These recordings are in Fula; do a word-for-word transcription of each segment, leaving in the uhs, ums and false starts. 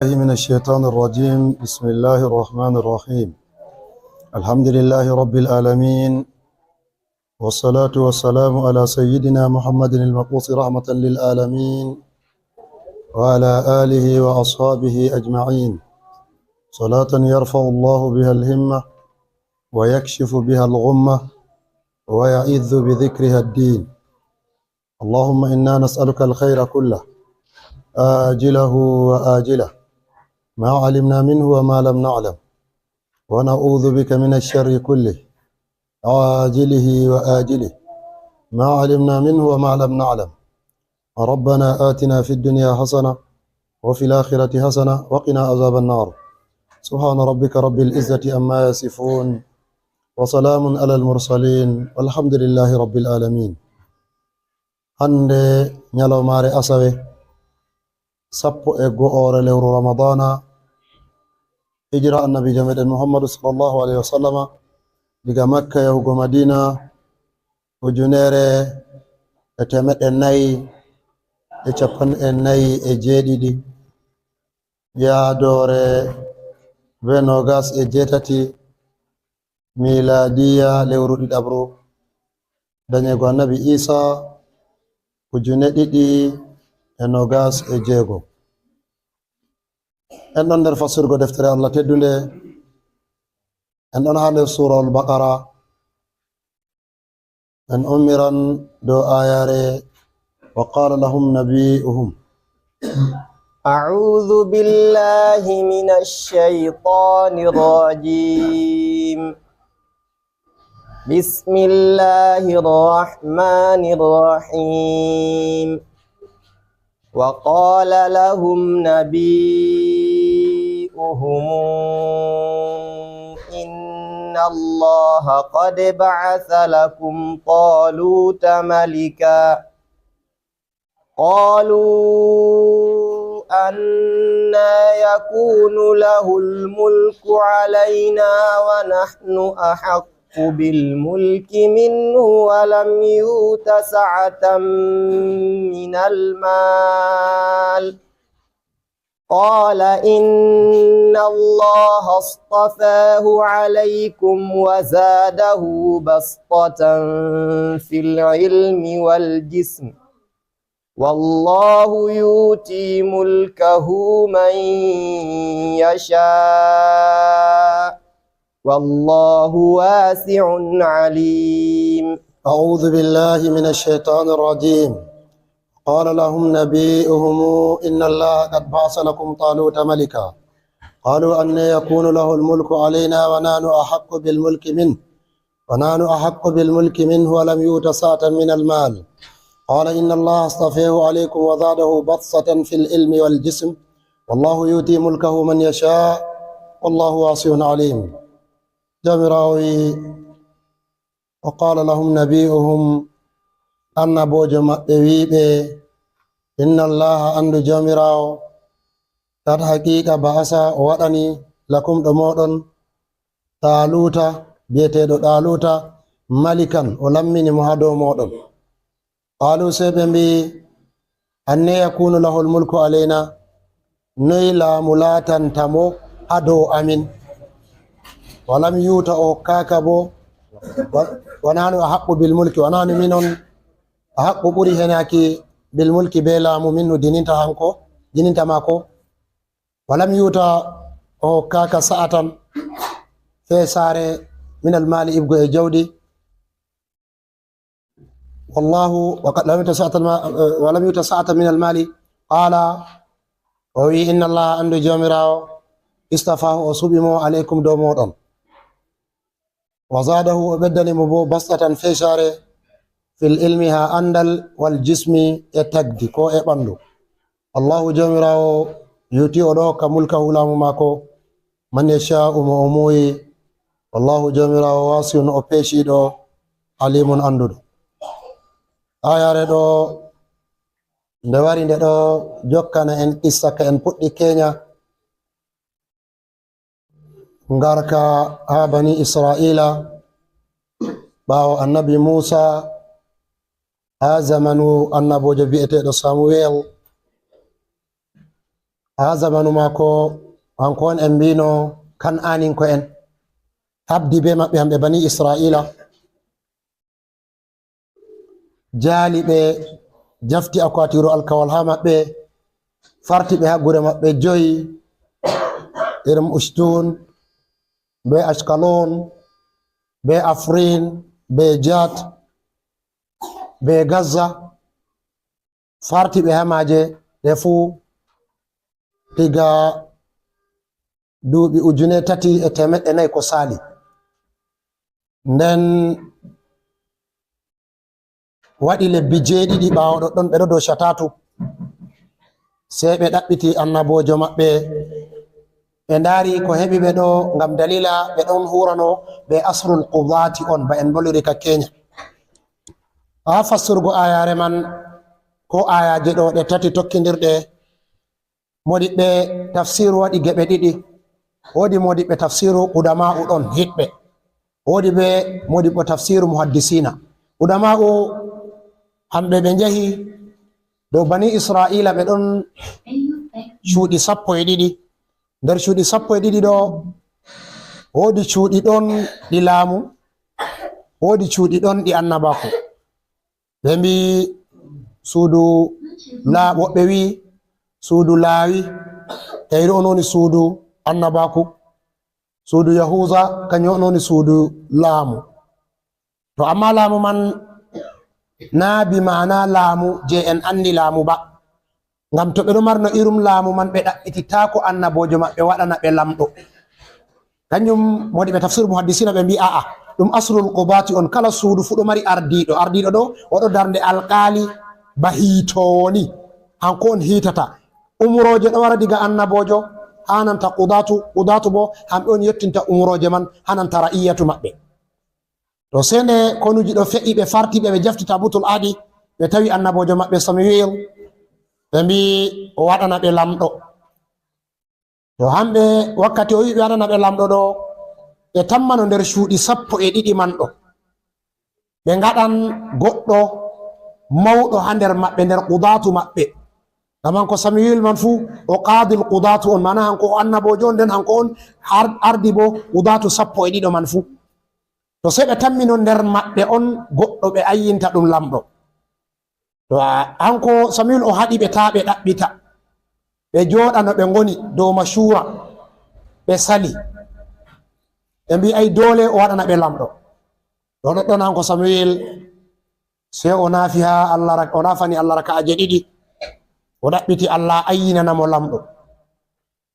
من الشيطان الرجيم. بسم الله الرحمن الرحيم. الحمد لله رب العالمين، والصلاة والسلام على سيدنا محمد المبعوث رحمة للعالمين، وعلى آله وأصحابه أجمعين، صلاة يرفع الله بها الهمة ويكشف بها الغمة ويعز بذكرها الدين. اللهم إنا نسألك الخير كله، آجله وآجله، ما علمنا منه وما لم نعلم، ونعوذ بك من الشر كله، عاجله وآجله، ما علمنا منه وما لم نعلم. ربنا آتنا في الدنيا حسنة وفي الآخرة حسنة وقنا عذاب النار. سبحان ربك رب العزة عما يصفون، وسلام على المرسلين، والحمد لله رب العالمين. Hannde ñalawmaare asawe, sappo e go'oore lewru Ramadana, hijira Annabiijo meɗen Muhammadu sallallahu alayhi wa sallama, diga Makka yahugo Madina, ujunere e teemeɗɗe nayi e cappanɗe nayi e jeeɗiɗi, yaadoore be noogas e jeetati, miilaadiya lewru ɗiɗaɓru, dañeego Annabi Iisa, ujune ɗiɗi e noogas e jeego. En ɗon nder fasirgo deftere Allah teddunde, en ɗon haa nder Suurawol Baqara, en ummiran dow aayaare, "وقال لهم نبيؤهم". أعوذ بالله من الشيطان الرجيم. بسم الله الرحمن الرحيم. وقال لهم نبيؤهم إن الله قد بعث لكم طالوت ملكا. قالوا أنى يكون له الملك علينا ونحن أحق بالملك منه ولم يؤت سعة من المال. قال إن الله اصطفاه عليكم وزاده بسطة في العلم والجسم، والله يؤتي ملكه من يشاء، والله واسع عليم. أعوذ بالله من الشيطان الرجيم. قال لهم نبيؤهم إن الله قد بعث لكم طالوت ملكا. قالوا أنى يكون له الملك علينا ونحن أحق بالملك منه، ونحن أحق بالملك منه ولم يؤت سعة من المال. قال إن الله اصطفاه عليكم وزاده بسطة في العلم والجسم، والله يؤتي ملكه من يشاء، والله واسع عليم. Jawmiraawo wi'i, "وقال لهم نبيؤهم", annaboojo maɓɓe wi'i ɓe, "إن الله", anndu Jawmiraawo, "قد", haqiiqa, "بعث", o waɗani, "لكم", ɗo mooɗon, "طالوت", bi'eteeɗo Ɗaaluuta, "ملكا", o lammini mo haa dow mooɗon. قالوا, sey ɓe mbi'i, "أنى يكون له الملك علينا", noy laamu laatanta mo haa dow amin? "ولم يؤت", o hokkaaka bo, wa-, "ونحن أحق بالملك", o nani minon a haqqu ɓuri henaaki, "بالملك", bee laamu, "منه", dininta hanko, dininta maako. "ولم يؤت", o hokkaaka, "سعة", feesaare, "من المال", iɓgo e jawdi. Wallahu, wa qad lam yuta sa'atan ma-, eh, wa lam yuta sa'atan min al-mali. Qala, o wi, "Inna Allah", andu Jawmiraawo, "istafahu", o suɓi mo, "alaykum", dow mooɗon. "Wa zadahu", o ɓeddani mo bo, "bastatan", feesaare, "fil ilmi", ha andal, "wal jismi", e tagdi, ko e ɓandu. Allahu Jawmiraawo yuti, o ɗo hokka, "mulkahu", laamu maako, "man yasha'u", mo o muyi. Wallahu Jawmiraawo, "wasi'un", o peeciiɗo, "alimun", anduɗo. Ayare ɗo, nde wari, nde ɗo jokkana en qissa ka en puɗɗi Kenya. Ngarka haa Bani Isra'iila, ɓaawo Annabi Muusa, haa zamanu annaboojo bi'eteeɗo Samuwel, Haa zamanu maako, hanko on en mbino Kan'aaninko'en, habdi bee maɓɓe, hamɓe Banii Isra'iila, jaali ɓe, jafti akwaatiiru alkawal haa maɓɓe, farti ɓe haa gure maɓɓe joy, irin Ushtun, bee Ashkalon, bee Afrin, bee Jat, bee Gaza, farti ɓe haa maaje ɗe fuu diga duuɓi ujune tati e teemeɗɗe nayi ko saali. Nden waɗi lebbi jeeɗiɗi ɓaawo ɗoɗɗon, ɓe ɗo dow Shatatu. Sey ɓe ɗaɓɓiti annaboojo maɓɓe. Ɓe ndaari ko heɓi ɓe ɗo, ngam daliila ɓe ɗon huurano bee asrul qudaati on, ba en mboliri ka Kenya. Haa fassurgo aayaare man, ko aayaaje ɗo ɗe tati tokkindirɗe, moodiɓɓe tafsiru waɗi geɓe ɗiɗi. Woodi moodiɓɓe tafsiru qudamaa'u ɗon hiɗɓe. Woodi bee moodiɓɓe tafsiru muhaddisiina. Qudamaa'u hamɓe ɓe njehi dow Banii Isra'iila, ɓe ɗon cuuɗi sappo e ɗiɗi. Nder cuuɗi sappo e ɗiɗi ɗo, woodi cuuɗi ɗon ɗi laamu, woodi cuuɗi ɗon ɗi annabaaku. Ɓe mbi'i suudu La-, woɓɓe wi'i suudu Laawi, tawi ɗo on woni suudu annabaaku. Suudu Yahuuza, kanjum on woni suudu laamu. To ammaa laamu man naa bi maana laamu je en anndi laamu ba. Ngam to ɓe ɗo marno irum laamu man, ɓe ɗaɓɓititaako annaboojo maɓɓe waɗana ɓe lamɗo. Kanjum moodiɓɓe tafsir muhaddisiina ɓe mbi'i, a'a, ɗum asrul qudaati on. Kala suudu fuu ɗo mari ardiiɗo. Ardiiɗo ɗo, o ɗo darnde alkaali ba hiitoowo ni. Hanko on hiitata. Umrooje ɗo wara diga annaboojo haa nanta qudaatu, qudaatu bo hamɓe on yottinta umrooje man haa nanta ra'iyatu maɓɓe. To sey nde konuuji ɗo fe'i, ɓe farti ɓe, ɓe jafti taabutul ahdi, ɓe tawi annaboojo maɓɓe Samuel, ɓe mbi'i o waɗana ɓe lamɗo. To hamɓe, wakkati o wi'i ɓe waɗana ɓe lamɗo ɗo, ɓe tammano nder cuuɗi sappo e ɗiɗi man ɗo, ɓe ngaɗan goɗɗo mawɗo haa nder maɓɓe, nder qudaatu maɓɓe. Ngam hanko Samuel man fuu o qaadil qudaatu on, maana hanko o annaboojo on, nden hanko on ar-, ardi bo qudaatu sappo e ɗiɗo man fuu. To sey ɓe tammino nder maɓɓe on goɗɗo ɓe ayyinta ɗum lamɗo. To a-, hanko Samuel o haɗi ɓe taa ɓe ɗaɓɓita. Ɓe jooɗa no ɓe ngoni dow mashuura. Ɓe sali. Ɓe mbi'i ay doole o waɗana ɓe lamɗo. To ɗoɗɗon hanko Samuel sey o naafi haa Allah rak-, o naafani Allah raka'aaje ɗiɗi. O ɗaɓɓiti Allah ayyinana mo lamɗo.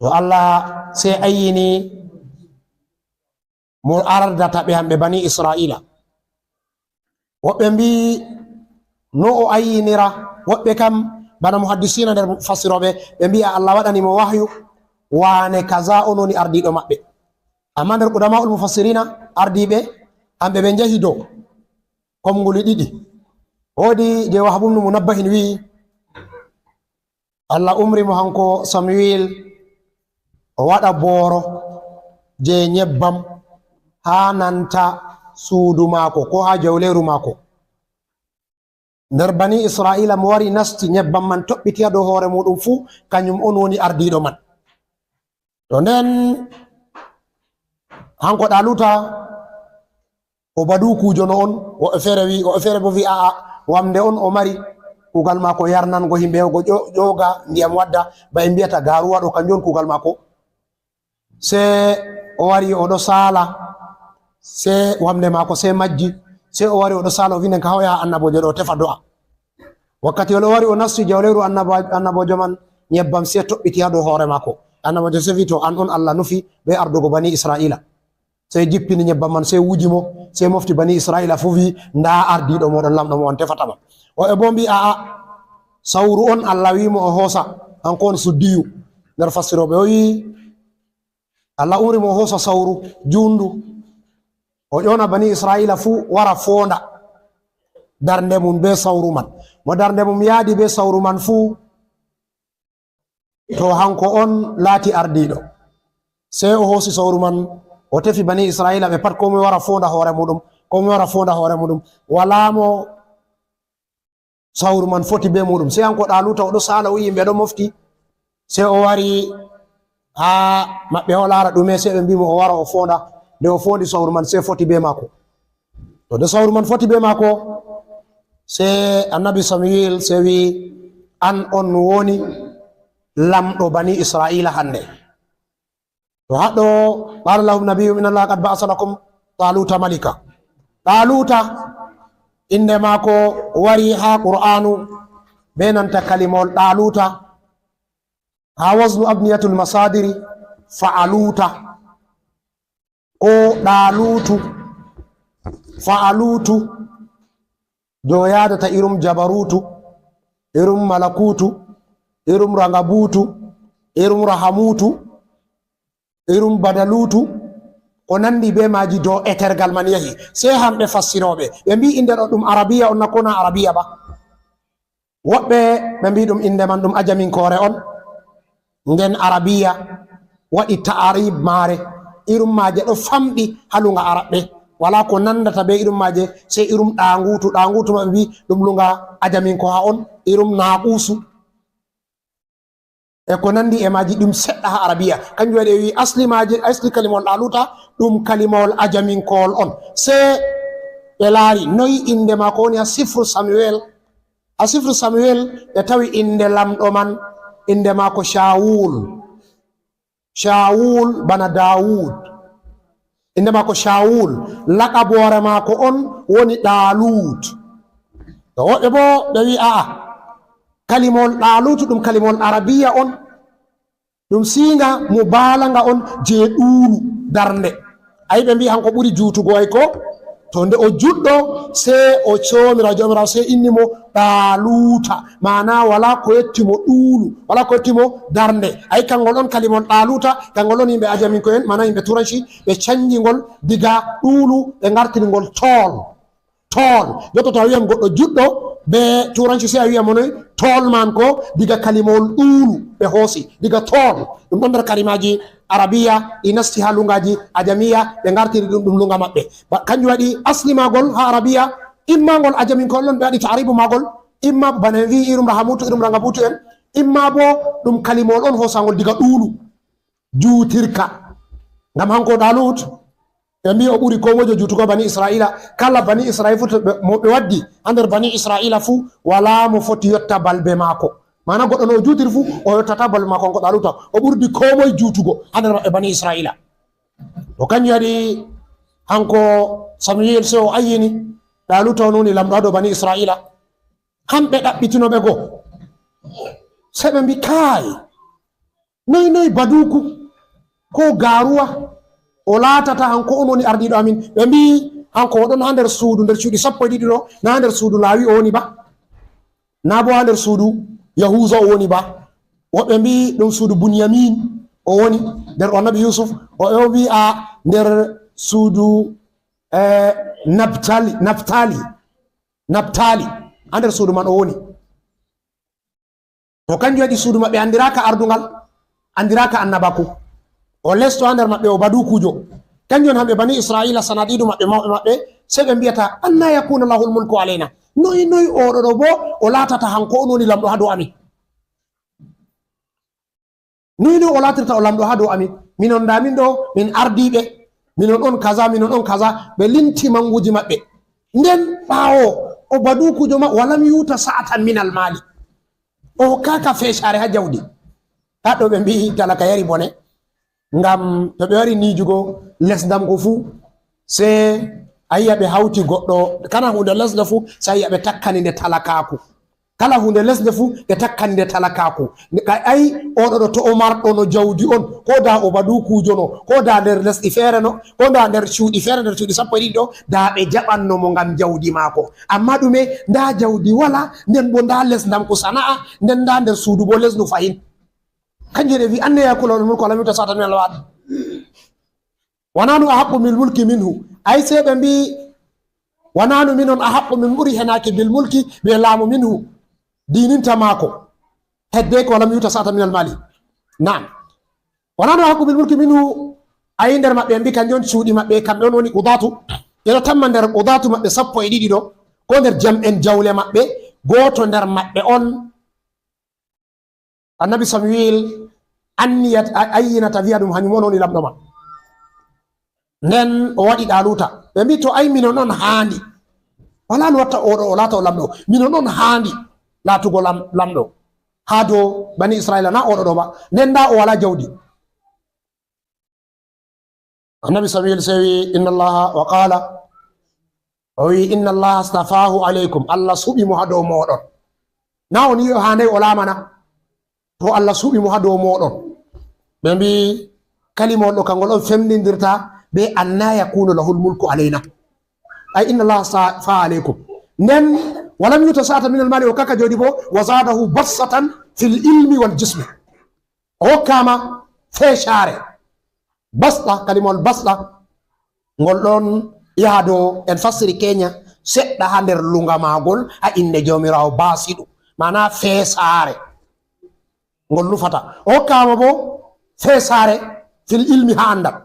To Allah sey ayyini mo ardata ɓe hamɓe Banii Isra'iila. Woɓɓe mbi'i no o ayyinira, woɓɓe kam bana muhaddisiina nder fassirooɓe, ɓe mbi'a Allah waɗani mo wahyu, waane kaza on woni ardiiɗo maɓɓe. Ammaa nder qudamaa'ul mufassiriina ardiiɓe, hamɓe ɓe njehi dow konnguli ɗiɗi. Woodi je Wahbu ibnu Munabbahin wi'i, Allah umri mo hanko Samuel o waɗa booro je nyebbam haa nanta suudu maako ko haa jawleeru maako. Nder Banii Isra'iila mo wari nasti nyebbam man toɓɓiti haa dow hoore muuɗum fuu, kanjum on woni ardiiɗo man. To nden hanko Ɗaaluuta, o badukuujo no on, woɓɓe feere wi-, woɓɓe feere bo wi a'a, wamnde on o mari, kuugal maako yarnango himɓe, o go ƴo-, ƴooga ndiyam wadda, ba en mbiyata gaaruwa ɗo, kanjum on kuugal maako. Sey o wari o ɗo saala, sey wamnde maako sey majji, sey o wari o ɗo saala, o wi nden ka hoya annaboojo ɗo tefa do'a. Wakkati o wari o nasti jawleeru annaba-, annaboojo man, nyebbam sey toɓɓiti haa dow hoore maako. Annaboojo sey wi to an on Allah nufi be ardugo Banii Isra'iila. Sey jippini nyebbam man, sey wuji mo, sey mofti Banii Isra'iila fuu, wi ndaa ardiiɗo mooɗon, lamɗo mo on tefata ma. Woɓɓe boo mbi'i a'a, sawru on Allah wi mo o hoosa, hanko on suddiyu nder fassirooɓe. O wi Allah umri mo o hoosa sawru juundu, o ƴona Banii Isra'iila fuu wara foonda darnde mum be sawru man. Mo darnde mum yaadi be sawru man fuu, to hanko on laati ardiiɗo. Sey o hoosi sawru man, o tefi Banii Isra'iila ɓe pat, koo moy wara foonda hoore muuɗum, koo moy wara foonda hoore muuɗum. Walaa mo sawru man foti be muuɗum. Sey hanko Ɗaaluuta o ɗo saala, o yi'i yimɓe ɗo mofti. Sey o wari haa maɓɓe, o laara ɗume, sey ɓe mbii mo o wara o foonda. Nde o foondi sawru man, sey foti bee maako. To nde sawru man foti bee maako, sey Annabi Samuyel sey wi'i, "An on woni lamɗo bani Isra'iila hannde." To haɗo, "Qaala lahum nabiyyuhum inna Allaha qad ba'asa lakum Taaluuta malika." Taaluuta, innde maako wari haa Qur'aanu bee nanta kalimawol Taaluuta. Haa waznu abniyatul masaadiri, fa'aluuta. Ko Ɗaaluutu, fa'aluutu, jo yaadata irum jabaruutu, irum malakuutu, irum rangabuutu, irum rahamuutu, irum badaluutu, ko nanndi bee maaji, dow etergal man yahi. Sey hamɓe fassirooɓe, ɓe mbii innde ɗo ɗum Arabiya on na, ko na Arabiya ba? Woɓɓe ɓe mbii ɗum innde man ɗum ajaminkoore on, nden Arabiya waɗi ta'arib maare, irum maaje ɗo famɗi haa luŋga Arabɓe. Walaa ko nanndata bee irum maaje, sey irum ɗaanguutu. Ɗaanguutu ma ɓe mbii ɗum luŋga ajaminkoha on, irum naaquusu. E ko nanndi e maaji, ɗum seɗɗa haa Arabiya. Kanjum waɗi ɓe wi'i asli maaji, asli kalimawol Ɗaaluuta, ɗum kalimawol ajaminkowol on. Sey ɓe laari, noy innde maako woni haa sifru Samuel? Haa sifru Samuel, ɓe tawi innde lamɗo man, innde maako Shawul. Shawul bana Daawud. Innde maako Shawul, laƙaboore maako on woni Ɗaaluut. To woɓɓe boo ɓe wi'i, a'a, kalimawol Ɗaaluutu ɗum kalimawol Arabiya on, ɗum siiŋga mubaalaŋga on jey ɗuulu, darnde. Ayi, ɓe mbi'i hanko ɓuri juutugo ay ko? To nde o juutɗo, sey o Joomiraawo, Joomiraawo sey inni mo Ɗaaluuta. Maana walaa ko yotti mo ɗuulu, walaa ko yotti mo darnde. Ayi, kaŋŋol on kalimawol Ɗaaluuta, kaŋŋol on yimɓe ajaminko'en, maana yimɓe turanci, ɓe canji ngol diga ɗuulu, ɓe ngartiri ngol tool. Tool. Jotto to a wi'an goɗɗo juutɗo bee turanci, sey a wi'a mo noy? Tool man ko diga kalimawol ɗuulu ɓe hoosi, diga tool. Ɗum ɗon nder kalimaaji Arabiya, ɗi nasti haa luŋgaaji Ajamiya, ɓe ngartiri ɗum, ɗum luŋga maɓɓe. Ba, kanjum waɗi asli maagol haa Arabiya, imma ngol ajaminkowol on ɓe waɗi taaribu maagol, imma bana en wi'i irum rahamutu, irum rangabutu en, imma boo ɗum kalimawol on hoosangol diga ɗuulu, juutirka. Ngam hanko Ɗaaluut, ɓe mbi'i o ɓuri koo moijo juutugo bani Isra'iila. Kala bani Isra'iila fuu to ɓe, mo ɓe waddi haa nder bani Isra'iila fuu, walaa mo foti yotta balbe maako. Maana goɗɗo no o juutiri fuu, o yottataa balbe maako, hanko Ɗaaluuta. O ɓurdi koo moy juutugo haa nder maɓɓe bani Isra'iila. To kanjum waɗi hanko Samuyel sey o ayyini Ɗaaluuta on woni lamɗo haa dow bani Isra'iila. Hamɓe ɗaɓɓitino ɓe go. Sey ɓe mbi'i, kaay, noy, noy baduuku, koo gaaruwa, o laatata hanko on woni ardiiɗo amin? Ɓe mbi'i, hanko o ɗon haa nder suudu, nder cuuɗi sappo e ɗiɗi ɗo, na nder suudu Laawi o woni ba? Na boo haa nder suudu Yahuuza o woni ba? Woɓɓe mbi'i ɗum suudu Bunyamin o woni, nder Annabi Yuusuf. Woɓɓe boo mbi'i a nder suudu, eh, Naftali, Naftali, Naftali. Haa nder suudu man o woni. To kanjum waɗi suudu maɓɓe anndiraaka ardungal, anndiraaka annabaaku. O lesto haa nder maɓɓe, o baduukujo. Kanjum woni hamɓe bani Isra'iila, sanadiidu maɓɓe, mawɓe maɓɓe, sey ɓe mbi'ata, "Anna yakuna lahul mulku alayna?" Noy, noy oɗo ɗo boo o laatata hanko on woni lamɗo haa dow amin? Noy, noy o laatirta o lamɗo haa dow amin? Minon ndaa min ɗo, min ardiiɓe, minon on kaza, minon on kaza. Ɓe limti manguuji maɓɓe. Nden ɓaawo o baduukujo ma, "Walam yu'ta sa'atan minal maali." O hokkaaka feecaare haa jawdi. Haa ɗo ɓe mbi'i talaka yari bone. Ngam to ɓe wari niijugo lesdamku fuu, sey a yi'a ɓe hawti goɗɗo, kala huunde lesde fuu, sey a yi'a ɓe takkani nde talakaaku. Kala huunde lesde fuu, ɓe takkani nde talakaaku. Nde ka-, ay, oɗo ɗo to o marɗo no jawdi on, ko daa o baduukujo no, ko daa nder lesdi feere no, ko daa nder cuuɗi feere, nder cuuɗi sappo e ɗiɗi ɗo, daa ɓe jaɓanno mo ngam jawdi maako. Ammaa ɗume, ndaa jawdi walaa, nden boo ndaa lesdamku sana'a, nden ndaa nder suudu boo lesdu fahin. Kanjum en ɓe mbi'i, "Anna yakuna lahul mulku walam yu'ta sa'atan minal maali? Wa nahnu ahaqqu bil mulki minhu." Ay, sey ɓe mbi'i, "Wa nahnu, minon, ahaqqu, min ɓuri henaaki, bil mulki, bee laamu, minhu, diininta maako, heddeeko walam yu'ta sa'atan minal maali." Na'am. "Wa nahnu ahaqqu bil mulki minhu." Ay, nder maɓɓe ɓe mbi'i kanjum on cuuɗi maɓɓe, kamɓe on woni qudaatu. Ɓe ɗo tamma nder qudaatu maɓɓe sappo e ɗiɗi ɗo, ko nder jam'en jawle maɓɓe, gooto nder maɓɓe on Annabi Samuel anniyat, a-, ayyinata wiya ɗum hanyum on woni lamɗo man. Nden o waɗi Ɗaaluuta. Ɓe mbi to ay mino non haandi. Walaa no watta oɗo o laata o lamɗo. Mino non haandi laatugo lam-, lamɗo. Haa dow Bani Isra'iila na oɗo ɗo ba. Nden ndaa o walaa jawdi. Annabi Samuel sewi, inna Allaha wa qala, o wi, inna Allaha astafahu alaykum, Allah suɓi mo haa dow mooɗon. Na on yi'i o haanday o laamana? To Allah suɓi mo haa dow mooɗon. Ɓe mbi, kalima on ɗo kangol on femnindirta be anna yakunu lahul mulku alayna. Ay inna Allaha astafahu alaykum. Nden, walam yuta sa'atan minal mali, o kaka jooɗi bo, wa zadahu bassatan fil ilmi wal jismi. O hokkama feesaare. Basɗa, kalimawol basɗa, ngol ɗon yaha dow, en fassiri keenya seɗɗa haa nder lunga maagol, haa innde Jawmiraawo Baasiɗo, maana feesaare. Ngol nufata. O hokkama bo feesaare fil ilmi haa anndal.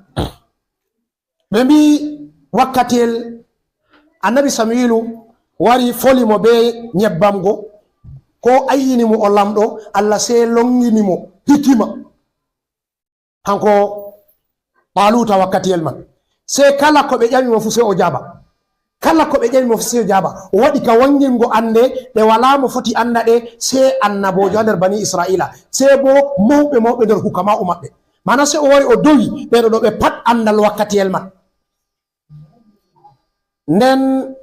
Ɓe mbi wakkatiyel Annabi Samuilu wari foli mo be nyebbam go, ko ayyini mo o lamɗo, Allah sey longini mo hikima. Hanko Ɗaaluuta wakkatiyel man. Sey kala ko ɓe ƴami mo fu sey o jaaba. Kala ko ɓe ƴami mo fu sey o jaaba. O waɗi ka wangingo annde ɗe walaa mo foti annda ɗe sey annaboojo haa nder Bani Isra'iila. Sey bo mawɓe mawɓe nder hukama'u maɓɓe. Maana sey o wari o dowi ɓe ɗo, ɗo ɓe pat anndal wakkatiyel man. Nden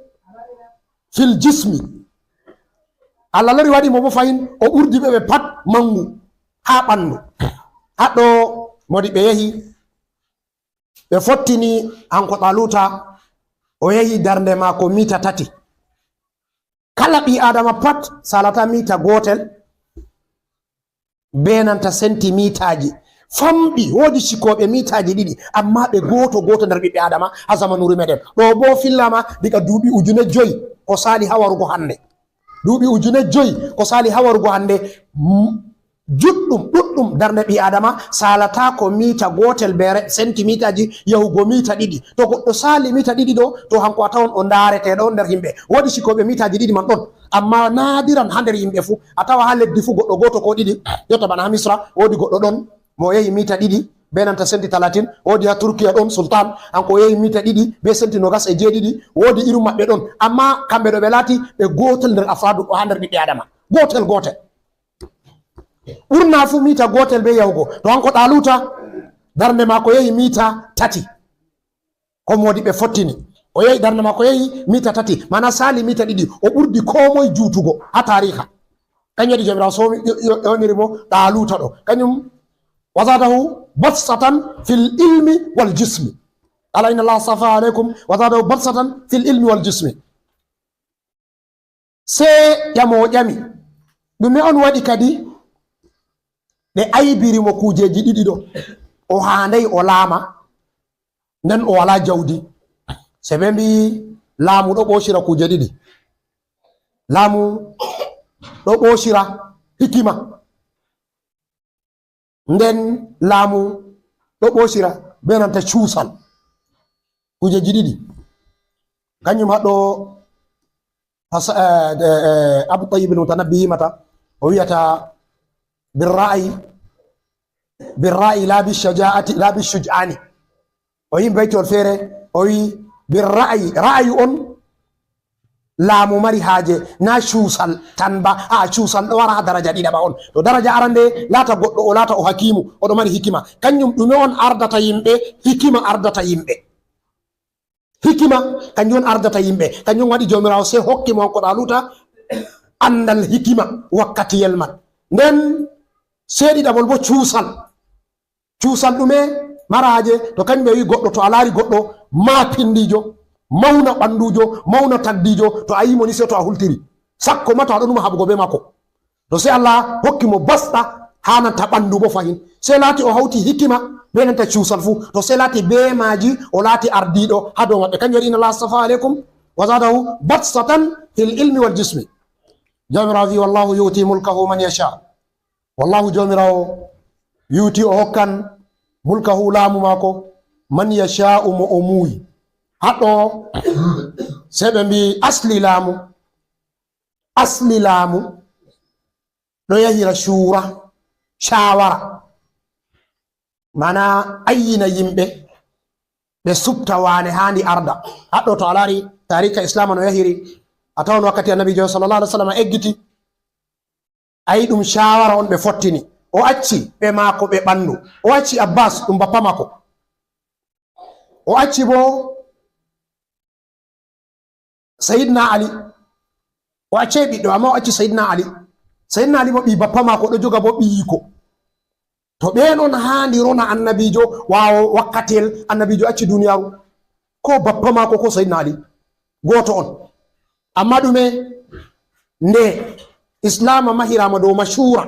fil jismi, Allah lori waɗi mo bo fahin o ɓurdi ɓe ɓe pat mangu haa ɓandu. Haɗɗo modi ɓe yehi, ɓe fottini hanko Ɗaaluuta, o yehi darnde maako mita tati. Kala ɓii Aadama pat salata mita gootel. Be nanta sentimitaaji famɗi, woodi cikooɓe mitaaji ɗiɗi, ammaa ɓe gooto gooto nder ɓiɓɓe Aadama haa zamanuuru meɗen. Ɗo boo fillaama diga duuɓi ujune joy ko saali haa warugo hannde. Duuɓi ujune joy ko saali haa warugo hannde, m-, juɗɗum, ɗuɗɗum darnde ɓii Aadama saalataako mita gootel be re-, sentimitaaji yahugo mita ɗiɗi. To goɗɗo saali mita ɗiɗi ɗo, to hanko a tawan o ndaareteeɗo on nder yimɓe. Woodi cikooɓe mitaaji ɗiɗi man ɗon, ammaa naadiran haa nder yimɓe fuu. A tawa haa leddi fuu goɗɗo gooto ko ɗiɗi, jotta bana haa Misra, woodi goɗɗo ɗon mo o yehi mita ɗiɗi be nanta senti talatin, woodi haa Turkiya ɗon Sultan, hanko o yehi mita ɗiɗi be senti nogas e jeeɗiɗi, woodi irin maɓɓe ɗon. Ammaa kamɓe ɗo ɓe laati ɓe gootel nder afraadu ɗo haa nder ɓiɓɓe Aadama. Gootel, gootel. Ɓurna fuu mita gootel be yahugo. To hanko Ɗaaluuta, darnde maako yehi mita tati. Ko moodi ɓe fottini. O yehi darnde maako yehi mita tati. Maana saali mita ɗiɗi. O ɓurdi koo moy juutugo haa taariha. Kanjum waɗi Jawmiraawo soomi, yo-, yo-, yowniri mo Ɗaaluuta ɗo. Kanjum, wa zaadahu batsatan fil ilmi wal jismi. Ala inna Allaha astafa alaykum wa zaadahu batsatan fil ilmi wal jismi. Sey ƴamoowo ƴami, ɗume on waɗi kadi ɓe aybiri mo kuujeeji ɗiɗi ɗo? O haanday o laama, nden o walaa jawdi. Sey ɓe mbi'i, laamu ɗo ɓoocira kuuje ɗiɗi. Laamu ɗo ɓoocira hikima. Nden laamu ɗo ɓoocira be nanta cuusal. Kuujeeji ɗiɗi. Kanjum haɗo Has-, eh, eh, eh, Abu Tayyib al-Mutanabbi yimata, o wiyata, "Birra'yi, birra'yi la bi shaja'ati, la bi shuj'ani." O yimɓe baytol feere, o wi, "Birra'yi, ra'ayu on laamu mari haaje, na cuusal tan ba, a cuusal ɗo wara haa daraja ɗiɗaɓa on. To daraja arande, laata goɗɗo, o laata o hakiimu, oɗo mari hikima. Kanjum ɗume on ardata yimɓe, hikima ardata yimɓe." Hikima, kanjum on ardata yimɓe. Kanjum waɗi Jawmiraawo sey hokki mo hanko Ɗaaluuta anndal hikima wakkatiyel man. Nden sey ɗiɗaɓol bo cuusal. Cuusal ɗume mara haaje? To kanjum ɓe wi goɗɗo, to a laari goɗɗo maapindiijo, mawna ɓannduujo, mawna tagdiijo, to a yi mo ni sey to a hultiri. Sakko ma to a ɗon numa haɓugo bee maako. To sey Allah hokki mo basɗa haa nanta ɓanndu boo fahin. Sey laati o hawti hikima bee nanta cuusal fuu. To sey laati bee maaji o laati ardiiɗo haa dow maɓɓe. Kanjum waɗi inna Allaha astafa aleykum wa zaadahu batsatan fil ilmi wal jismi. Jawmiraawo wi'i, "Wallahu yu'ti mulkahu man yasha." Wallahu Jawmiraawo yu'ti o hokkan mulkahu laamu maako man yasha'u mo o muuyi. Haɗɗo sey ɓe mbi'i asli laamu. Asli laamu ɗo yahira cuura. shawara, mana ayyina yimɓe ɓe supta wane haandi arda. Haɗɗo to a laari taarika Islaama no yahiri, a tawan wakkati Annabiijo sallallahu alaihi wasallam eggiti, ayi ɗum shawara on ɓe fottini. O acci ɓe maako ɓe ɓandu. O acci Abbas, ɗum bappa maako. O acci bo Sayyidina Ali. O accay ɓiɗɗo, amma o acci Sayyidina Ali. Sayyidina Ali bo ɓii bappa maako, ɗo joga bo ɓiyiiko. To ɓen on haandi rona Annabiijo, ɓaawo wakkatiyel Annabiijo acci duniyaaru, ko bappa maako ko Sayyidina Ali, gooto on. Amma ɗume? Nde Islaama mahiraama dow mashura,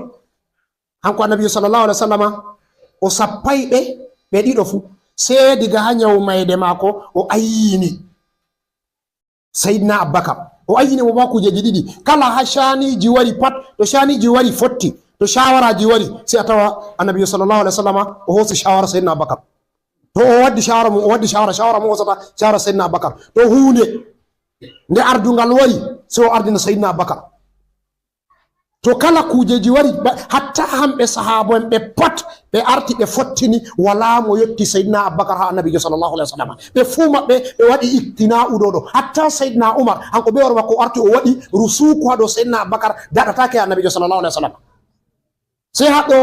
hanko Annabiijo sallallahu alaihi wasallama, o sappay ɓe, ɓe ɗiɗo fu. Sey diga haa nyawu mayde maako, o ayyini Sayyidina Abubakar. O ayyini mo ba kujeji ɗiɗi. Kala haa shaaniiji wari pat, to shaaniiji wari fotti, to shawaraaji wari, sey a tawa Annabiijo sallallahu alaihi wasallama, o hoosi shawara Sayyidina Abubakar. To o waddi shawara mum, o waddi shawara, shawara mum hoosata shawara Sayyidina Abubakar. To huunde nde ardungal wari, sey o ardina Sayyidina Abubakar. To kala kujeji wari, ba-, hatta hamɓe sahaaba en ɓe pat, ɓe arti ɓe fottini, wala mo yotti Sayyidina Abubakar haa Annabiijo sallallahu alaihi wasallam. Ɓe fuu maɓɓe, ɓe waɗi iktina'u ɗo ɗo. Hatta Sayyidina Umar, hanko be hoore makko o arti o waɗi rusuku haa dow Sayyidina Abubakar, daɗataake Annabiijo sallallahu alaihi wasallam. Sey haɗɗo,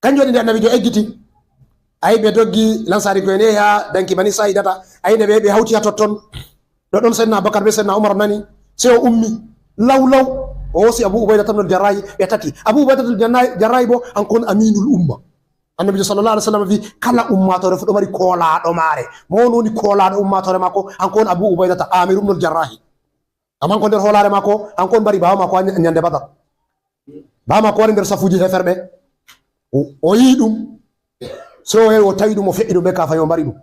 kanjum waɗi nde Annabiijo eggiti, ayi ɓe doggi Lansaari ko en yahi haa danki Bani Sa'idata, ayi nde ɓe, ɓe hawti haa totton. Ɗo ɗon Sayyidina Abubakar be Sayyidina Umar nani, sey o ummi law law, o hoosi Abu Ubaydata ibn al-Jarrahi, ɓe tati. Abu Ubaydata ibn al-Jarrahi bo, hanko on aminul umma. Annabiijo sallallahu alaihi wasallam vi, kala ummaatoore fu ɗo mari koolaaɗo maare. Mo on woni koolaaɗo ummaatoore maako, hanko on Abu Ubaydata, Amir ibn al-Jarrahi. Amma hanko nder hoolaare maako, hanko on mbari baawo maako haa nyande Badar. Baawo maako wari nder safuuji heeferɓe. O, o yi'i ɗum. Sey o yahi o tawi ɗum, o fe'i ɗum be kaafahi, o mbari ɗum.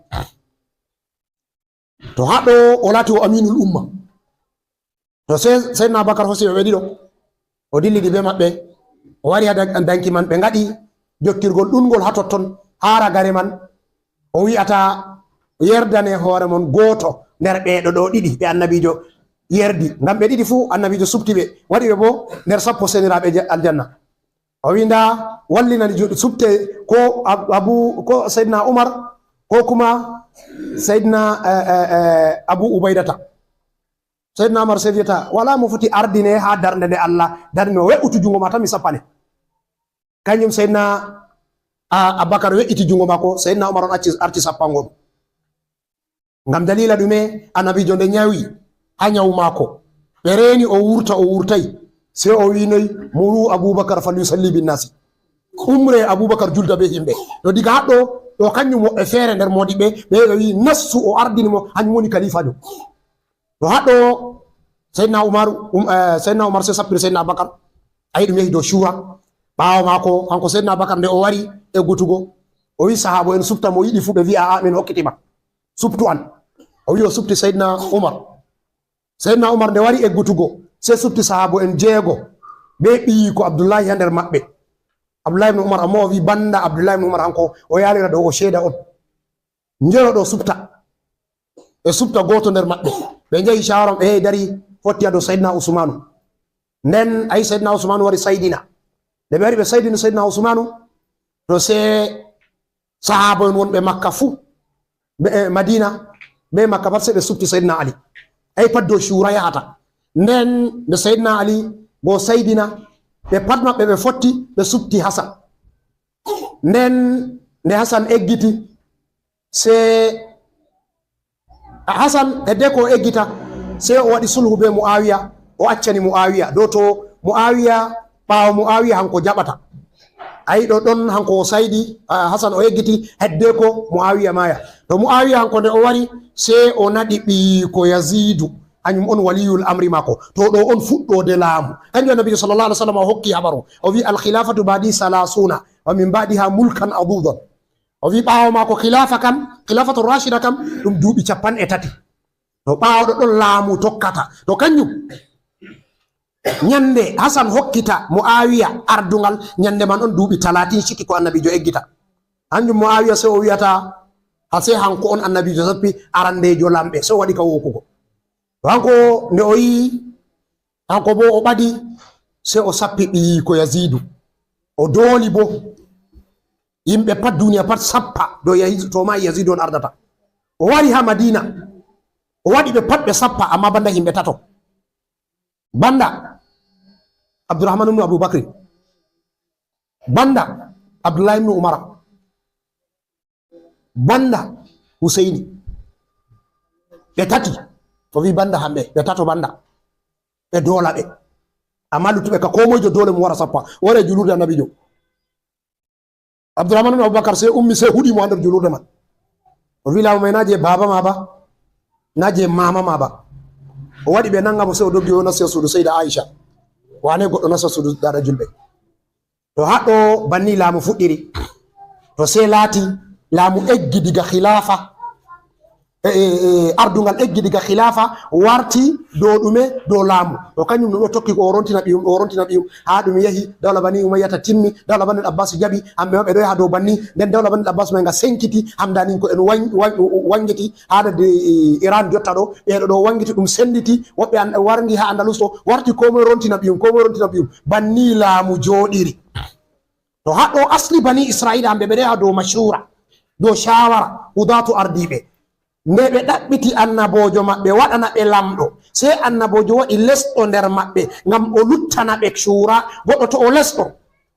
To haɗɗo o laati o aminul umma. To sey Sayyidina Abubakar hoosi ɓe ɓe ɗiɗo, o dillidi be maɓɓe, o wari haa dan-, danki man, ɓe ngaɗi jottirgol ɗunngol haa totton, haa ragare man. O wi'ata, yerdane hoore mon gooto nder ɓee ɗo ɗiɗi ɓe Annabiijo yerdi, ngam ɓe ɗiɗi fuu Annabiijo suɓti ɓe, waɗi ɓe boo nder sappo seeniraaɓe je-, aljanna. O wi'i, ndaa, wallinani juuɗe, suɓte ko Ab-, Abu, ko Sayyidina Umar, ko kuma Sayyidina, eh, eh, eh, Abu Ubaydata. Sayyidina Umar sey wi'ata, walaa mo foti ardine haa darnde nde Allah darni mo, we'utu junngo ma tan, mi sappane. Kanjum Sayyidina, a, Abubakar we'iti junngo maako, Sayyidina Umar on acci, arti sappango ɗum. Ngam daliila ɗume? Annabiijo nde nyawi haa nyawu maako, ɓe reeni o wurta, o wurtay. Sey o wi'i noy, muru Abubakar falyusalli binnasi. Umre Abubakar julda be yimɓe. To diga haɗɗo, ɗo kanjum woɓɓe feere nder moodiɓɓe, ɓe, ɓe wi'i nassu o ardini mo, hanjum woni kaliifaajo. To haɗɗo, Sayyidina Umar, um, eh, Sayyidina Umar sey sappiri Sayyidina Abubakar. Ayi ɗum yahi dow shura. Ɓaawo maako, hanko Sayyidina Abubakar nde o wari eggutugo, o wi'i sahaabo en suɓta mo yiɗi fuu, ɓe wi'i, a'a, min hokkiti ma. Suɓtu an. O wi'i o suɓti Sayyidina Umar. Sayyidina Umar nde wari eggutugo, sey suɓti sahaabo en jeego, be ɓiyiiko Abdullahi haa nder maɓɓe. Abdullahi ibn Umar, amma o wi'i banda Abdullahi ibn Umar hanko, o yaalira ɗo o ceeda on. Njeyo ɗo suɓta. Ɓe suɓta gooto nder maɓɓe. Ɓe njehi shawara, ɓe yahi dari fotti haa dow Sayyidina Usmanu. Nden ayi Sayyidina Usmanu wari saydina. Nde ɓe wari ɓe saydini Sayyidina Usmanu, to sey sahaaba en wonɓe Makka fuu, ɓe, eh, Madina, be Makka pat, sey ɓe suɓti Sayyidina Ali. Ayi pat dow shura yahata. Nden nde Sayyidina Ali go saydina, ɓe pat maɓɓe ɓe fotti, ɓe suɓti Hasan. Nden nde Hasan eggiti, sey Hasan, hedde ko o eggita, sey o waɗi sulhu be Muawiya, o accani Muawiya. Dow to Muawiya, ɓaawo Muawiya hanko jaɓata. Ayi ɗo ɗon hanko o saydi, ah, Hasan o eggiti, hedde ko Muawiya maaya. To Muawiya hanko nde o wari, sey o naɗi ɓiyiiko Yaziidu, hanyum on waliyul amri maako. To ɗo on fuɗɗoode laamu. Kanjum Annabiijo sallallahu alaihi wasallam o hokki habaru. O wi'i, al khilafatu ba'di salasuna, wa min ba'diha mulkan adudan. O wi'i, ɓaawo maako, khilaafa kam, khilaafatu rashida kam, ɗum duuɓi cappanɗe tati. To ɓaawo ɗo ɗon laamu tokkata. To kanjum, nyande Hasan hokkita Muawiya ardungal, nyande man on duuɓi talatin ciki ko Annabiijo eggita. Hanjum Muawiya sey o wi'ata, a sey hanko on Annabiijo sappi arandeejo lamɓe, sey o waɗi ka wookugo. To hanko nde o yi'i, hanko boo o ɓadi, sey o sappi ɓiyiiko Yaziidu. O dooli bo yimɓe pat duniya pat sappa dow Yazi-, to ma Yazidu on ardata. O wari ha Madina, o waɗi ɓe pat ɓe sappa, amma banda yimɓe tato. Banda Abdurrahman ibn Abu Bakr, banda Abdullah ibn Umar, banda Huseyni. Ɓe tati. O wi banda hamɓe, ɓe tato banda. Ɓe doola ɓe. Amma luttuɓe ka ko moijo doole mo wara sappa. Wara e julurde Annabijo. Abdurrahman ibn Abubakar sey ummi, sey huɗi mo ha nder julurde man. O wi laamu may na je baaba ma ba, na je mama ma ba. O waɗi ɓe nanga mo, sey o doggi o nasti suudu Seyda Aisha. Wane goɗɗo nasta suudu dada julɓe. To haɗɗo banni laamu fuɗɗiri. To sey laati laamu eggi diga khilafa. E, e, e, ardungal eggi diga khilafa warti dow ɗume? Dow laamu. To kanjum ɗum ɗo tokki ko o rontina ɓiyum, o rontina ɓiyum. Haa ɗum yahi, dawla Bani Umayyata timmi, dawla Bani Abbas jaɓi, hamɓe ma ɓe ɗo yaha dow banni. Nden dawla Bani Abbas may nga senkiti, hamdaninko'en wan-, wan-, wangiti, haa nde, e, Iran jotta ɗo, ɓe ɗo ɗo wangiti ɗum senditi, woɓɓe an-, warngi haa Andalus ɗo, warti ko moye rontina ɓiyum, ko moye rontina ɓiyum. Banni laamu jooɗiri. To haɗɗo asli Bani Isra'ila hamɓe ɓe ɗo yaha dow mashura, dow shawara, hudatu ardiiɓe. Nde ɓe ɗaɓɓiti annabojo maɓɓe waɗana ɓe lamɗo, sey annabojo waɗi lesɗo nder maɓɓe ngam o luttana ɓe shura. Goɗɗo to o lesɗo,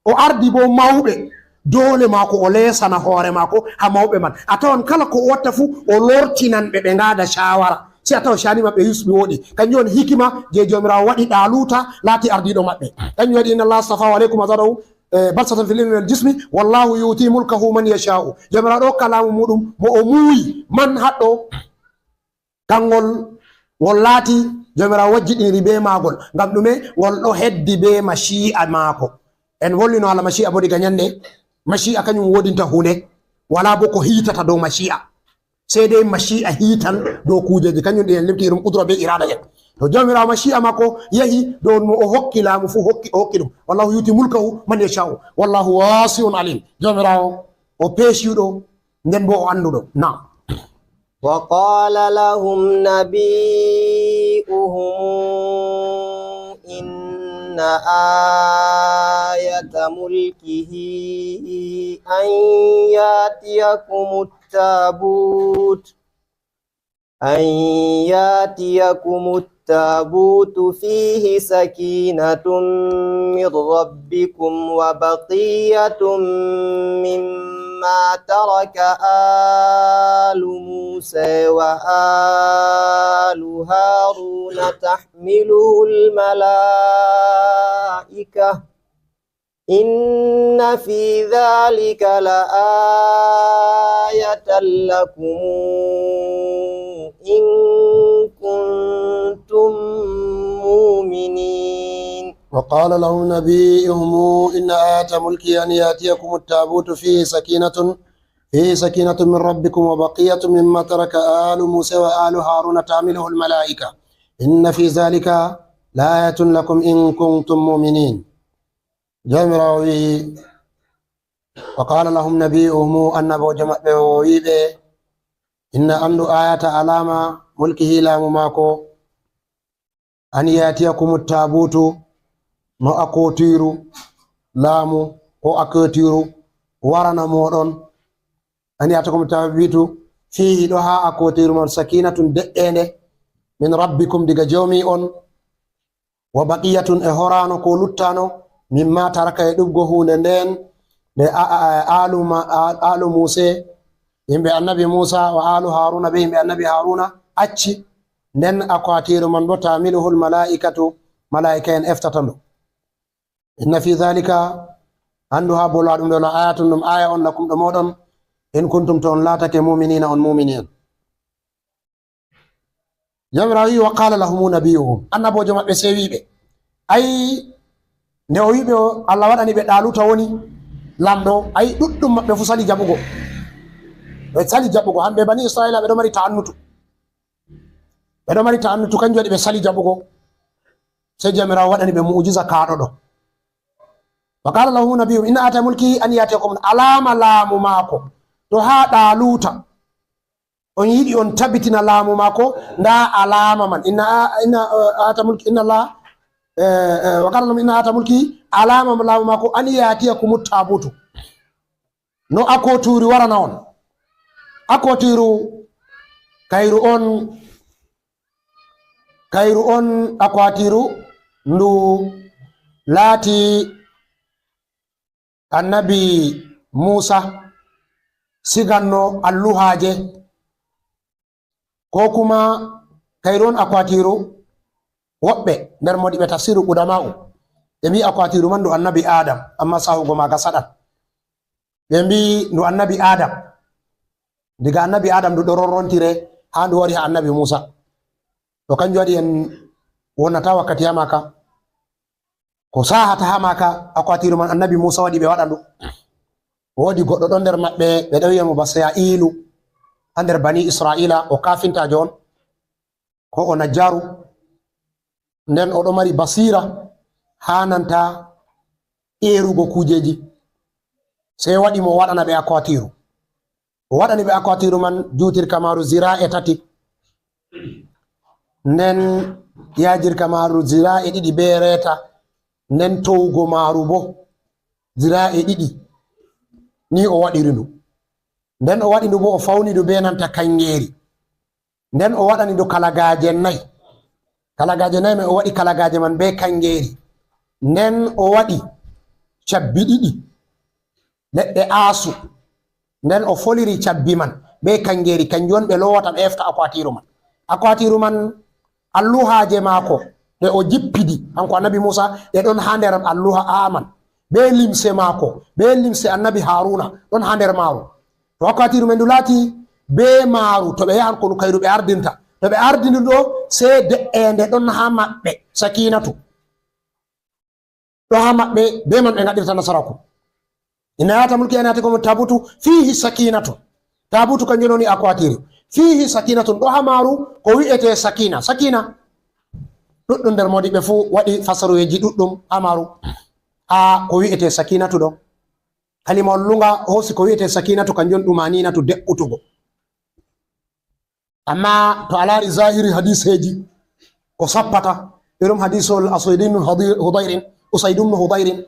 o ardi bo mawɓe, doole maako o leesana hoore maako ha mawɓe man. A tawan kala ko o watta fu, o lortinan ɓe, ɓe ngaada shawara. Sey a tawa shani maɓɓe yusɓi wooɗi. Kanjum on hikima je Jawmiraawo waɗi Ɗaluta laati ardiiɗo maɓɓe. Kanjum waɗi inna Allah astafahu alaikum wa zadahu, eh, bastatan fil ilmi wal jismi, wallahu yu'ti mulkahu man yasha'u. Jawmiraawo ɗo hokka laamu muɗum mo o muuyi. Man haɗɗo? Kangol, ngol laati Jawmiraawo wajjidiniri be maagol. Ngam ɗume? Ngol ɗo heddi be mashi'a maako. En vollino hala mashi'a bo diga nyande. Mashi'a kanjum wodinta hunde. Wala bo ko hiitata dow mashi'a. Sey dai mashi'a hiitan dow kujeji. Kanjum ɗi en limti irum qudra be irada en. To Jawmiraawo mashi'a maako yahi dow mo o hokki laamu fu, hokki, o hokki ɗum. Wallahu yu'ti mulkahu man yasha'u. Wallahu wasi'un alim. Jawmiraawo o peeshiiɗo, nden bo o annduɗo. Naam. وقال لهم نبيهم إن آية ملكه أن يأتيكم التابوت، أن يأتيكم التابوت فيه سكينة من ربكم وبقية مما ترك آل موسى وآل هارون تحمله الملائكة، إن في ذلك لآية لكم إن كنتم مؤمنين. وقال لهم نبيهم إن آية ملكه أن يأتيكم التابوت فيه سكينة، فيه سكينة من ربكم وبقية مما ترك آل موسى وآل هارون تحمله الملائكة، إن في ذلك لآية لكم إن كنتم مؤمنين. Jawmiraawo wi'i, wa qala lahum nabiyuhum, annaboojo maɓɓe o wi'i ɓe, inna, anndu, ayata, alaama, mulkihi, laamu maako, an yatiyakumu tabutu, no akootiiru laamu ko akootiiru warana mooɗon. An yatiyakumu tabutu fihi, ɗo haa akootiiru man, sakinatun, de'eende, min rabbikum, diga joomi on, wa baqiyatun, e horaano ko luttaano, mimma taraka, e ɗuɓgo huunde nden nde a-, a-, a-, aalu ma-, a-, aalu Muuse, yimɓe annabi Muusa, wa aalu Haaruuna, be yimɓe annabi Haaruuna acci, nden akwaatiiru man bo taamiluhul malaa'ikatu, malaa'ika'en eftata ndu. Inna fi dhalika, anndu haa bo laaɗum ɗo, la ayatun, ɗum aaya on, lakum, ɗo mooɗon, in kuntum, to on laatake, mu'miniina, on mu'mini en. Jawmiraawo wi'i, wa qala lahumu nabiyuhum, annaboojo maɓɓe sey wi'i ɓe, ay, nde o wi'i ɓe o, Allah waɗani ɓe Ɗaaluuta woni lamɗo, ay, ɗuɗɗum maɓɓe fu sali jaɓugo. Ɓe sali jaɓugo, hamɓe Bani Isra'iila ɓe ɗo mari ta'annutu. Ɓe ɗo mari ta'annutu, kanjum waɗi ɓe sali jaɓugo. Sey Jawmiraawo waɗani ɓe mu'ujiza kaaɗoɗo. Wa qala lahumu nabiyuhum, inna ayata mulkihi an yatiyakum, alaama laamu maako, to haa Ɗaaluuta, on yiɗi on tabitina laamu maako, nda alaama man. Inna, inna, eh, ayata mulki, inna Allah, Eh, eh, wa qala lahum inna ayata mulki, alama laamu maako, an ya'tiyakumu tabutu. No akooturu warana on. Akooturu, kayru on, kayru on akooturu ndu laati annabi Muusa siganno alluhaaje, ko kuma kayru on akooturu woɓɓe nder moodiɓɓe tafsiru qudama'u, ɓe mbi akooturu man ndu annabi Adam, amma sahugo maaga saɗan. Ɓe mbi ndu annabi Adam. Diga annabi Adam ndu ɗo rorontire haa ndu wari haa annabi Muusa. To kanjum waɗi en wonnata wakkati haa maaka. Ko sahata haa maaka, akooturu man annabi Muusa waɗi ɓe waɗa ndu. Woodi goɗɗo ɗon nder maɓɓe, ɓe ɗo wi'a mo Basya'ilu, haa nder bani Isra'iila, o kaafintaajo on, ko o najjaru. Nden o ɗo mari basiira haa nanta erugo kuujeeji. Sey waɗi mo o waɗana ɓe akooturu. O waɗani ɓe akooturu man juutirka maaru ziraa'e tati. Nden yaajirka maaru ziraa'e ɗiɗi bee reeta. Nden towugo maaru boo ziraa'e ɗiɗi. Ni o waɗiri ndu. Nden o waɗi ndu boo, o fawni ndu bee nanta kaŋgeeri. Nden o waɗani ndu kalagaaje nayi. Kalagaaje nayi man, o waɗi kalagaaje man bee kaŋgeeri. Nden o waɗi cabbi ɗiɗi, leɗɗe aasu. Nden o foliri cabbi man bee kaŋgeeri, kanjum on ɓe loowata, ɓe efta akooturu man. Akooturu man, alluhaaje maako ɗe o jippidi, hanko annabi Muusa, ɗe ɗon haa nder alluha man, bee limse maako, bee limse annabi Haruna ɗon haa nder maaru. To akooturu man ndu laati bee maaru, to ɓe yahan konu kayru ɓe ardinta. To ɓe ardini ɗo, sey de'eende ɗon haa maɓɓe, sakinatu. Ɗo haa maɓɓe, bee man ɓe ngaɗirta nasaraku. Inna ayata mulki an ya'tiyakumu tabutu fihi sakinatu. Tabutu kanjum woni akooturu. Fihi sakinatun, ɗo haa maaru ko wi'ete sakina. Sakina. Ɗuɗɗum nder moodiɓɓe fuu waɗi fasaruweeji ɗuɗɗum haa maaru. Haa ko wi'ete sakinatu ɗo. Kalimawol luŋga hoosi ko wi'ete sakinatu, kanjum on ɗumaninatu, de'utugo. Amma to a laari zahiri hadiseeji, ko sappata, irin hadisol Usayd ibn Hudayr-, Hudayrin, Usayd ibn Hudayrin,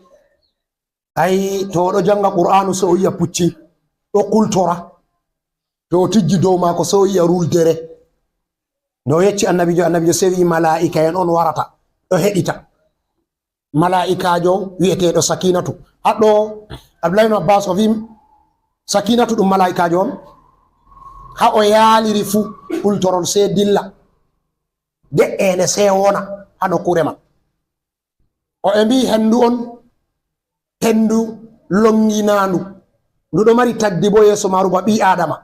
ay, to o ɗo jaŋga Qur'aanu, sey o yi'a pucci ɗo kultora. To o tijji dow maako, sey o yi'a ruldere. Nde o yecci annabiijo, annabiijo sey wi'i, malaa'ika'en on warata, ɗo heɗita. Malaa'ikaajo wi'eteeɗo Sakinatu. Haɗɗo Abdullahi ibn Abbas o wi'i, Sakinatu ɗum malaa'ikaajo on. Haa o yaaliri fuu, kultorol sey dilla. De'eende sey wona haa nokkuure man. O e mbi'i hendu on, hendu loŋnginaandu. Ndu ɗo mari tagdi boo yeeso maaru ba ɓii Aadama.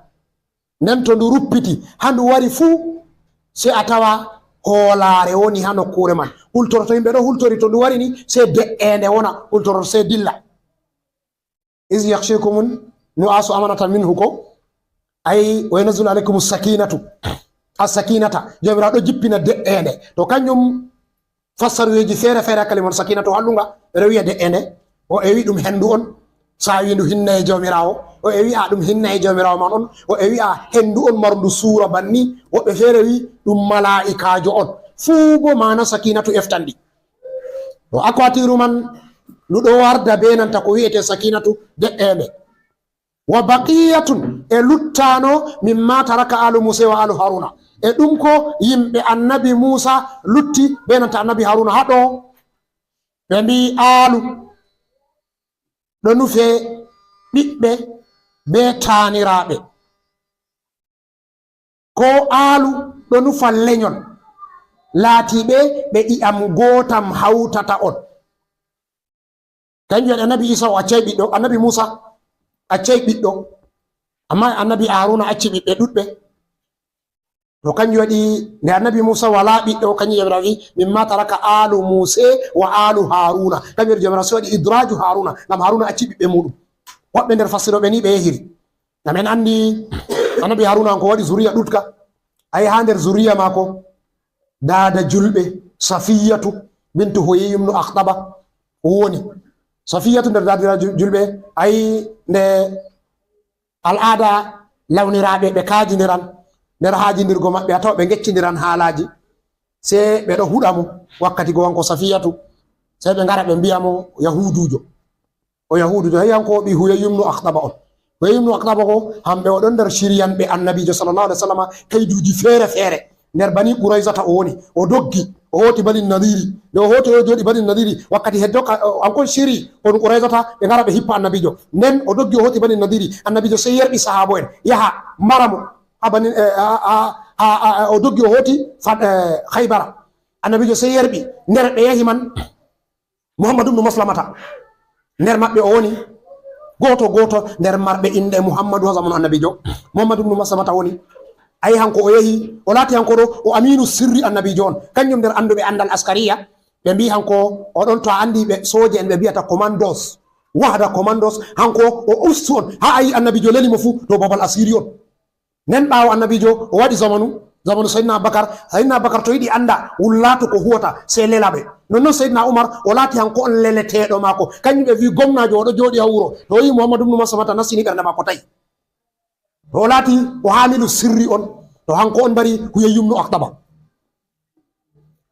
Nden to ndu ruppiti, haa ndu wari fuu, sey a tawa hoolaare woni haa nokkuure man. Hultoro to yimɓe ɗo hultori, to ndu wari ni, sey de'eende wona, hultoro sey dilla. Iz yaghshikum nu'asu amanatan minhu ko? Ay, wa yunazzilu alaykum sakinatu. As-sakinata. Joomiraaɗo ɗo jippina de'eende. To kanjum fassaruweeji feere feere haa kalimawol sakinatu, hallunga, ɓe ɗo wi'a de'eende, woɓɓe wi'i ɗum hendu on, saawiindu hinna e Joomiraawo, woɓɓe wi'a ɗum hinna e Joomiraawo man on, woɓɓe wi'a hendu on marndu suura banni, woɓɓe feere wi'i ɗum malaa'ikaajo on. Fuu boo maana sakinatu eftanɗi. To akwatiiru man, ndu ɗo warda bee nanta ko wi'etee sakinatu, de'eende. Wa baqiyatun, e luttaano, mimma taraka alu Musa wa alu Haruna. E ɗum ko yimɓe annabi Muusa lutti bee nanta annabi Haruna haa ɗo. Ɓe mbi'i alu ɗo nufe ɓiɓɓe bee taaniraaɓe. Ko alu ɗo nufa lenyol laatiiɓe ɓe ƴi'am gootam hawtata on. Kanjum waɗi annabi Isa o accay ɓiɗɗo, annabi Muusa accay ɓiɗɗo. Amma annabi Haruna acci ɓiɓɓe ɗuɗɓe. To kanjum waɗi nde annabi Muusa walaa ɓiɗɗo, kanjum Joomiraawo wi'i, "Mimma taraka alu Musa wa alu Haruna." Kanjum waɗi Joomiraawo sey waɗi idraaju Haruna, ngam Haruna acci ɓiɓɓe muuɗum. Woɓɓe nder fassirooɓe ni ɓe yehiri. Ngam en anndi annabi Haruna on ko waɗi zuriya ɗuɗka. Ayi, haa nder zuriya maako, daada julɓe, Safiyatu bintu Huyayyi ibnu Akhtaba woni. Safiyatu nder daada ju-, julɓe, ayi, nde al'aada lawniraaɓe ɓe kaajindiran, nder haajindirgo maɓɓe, a tawa ɓe ngeccindiran haalaaji. Se ɓe ɗo huɗa mo, wakkati go hanko Safiyatu, se ɓe ngara ɓe mbi'a mo Yahuudujo. O Yahuudujo, heyi hanko o ɓii Huyayyu ibnu Akhtaba on. Huyayyu ibnu Akhtaba ko, hamɓe o ɗon nder shiryanɓe Annabiijo sallallahu alaihi wasallam, kayduuji feere-feere. Nder Bani Qurayzata o woni, o doggi, o hooti Bani Nadiri. Nde o hooti o jooɗi Bani Nadiri, wakkati heddo ka, o, hanko shiri, on Qurayzata, ɓe ngara ɓe hippa Annabiijo. Nden o doggi o hooti Bani Nadiri, Annabiijo sey yerɓi sahaabo'en, yaha, mara mo, ha Bani, eh, ha, ha, ha, ha, o doggi o hooti fa-, eh, Khaybara. Annabiijo sey yerɓi, nder ɓe yahi man, Muhammadu ibnu Maslamata. Nder maɓɓe o woni, gooto gooto nder marɓe inɗe Muhammadu ha zamanu Annabiijo. Muhammadu ibnu Maslamata woni. Ayi hanko o yehi, o laati hanko ɗo, o amiinu sirri Annabiijo on. Kanjum nder annduɓe anndal askariya, ɓe mbi'i hanko, o ɗon to a anndi ɓe sooje en ɓe mbi'ata commandos. Wahda commandos, hanko o ustu on. Ha ayi Annabiijo leli mo fu, to babal asiri on. Nden ɓaawo Annabiijo, o waɗi zamanu, zamanu Sayyidina Abubakar. Sayyidina Abubakar to yiɗi annda wullaato ko huwata, sey lela ɓe. Nonnon Sayyidina Umar, o laati hanko on leleteeɗo maako. Kanjum ɓe wi gomnaajo, o ɗo jooɗi ha wuro. To o yi Muhammadu ibnu Maslamata nastini ɓernde maako ta'i. To o laati o haamilu sirri on. To hanko on mbari Huyayyu ibnu Akhtaba.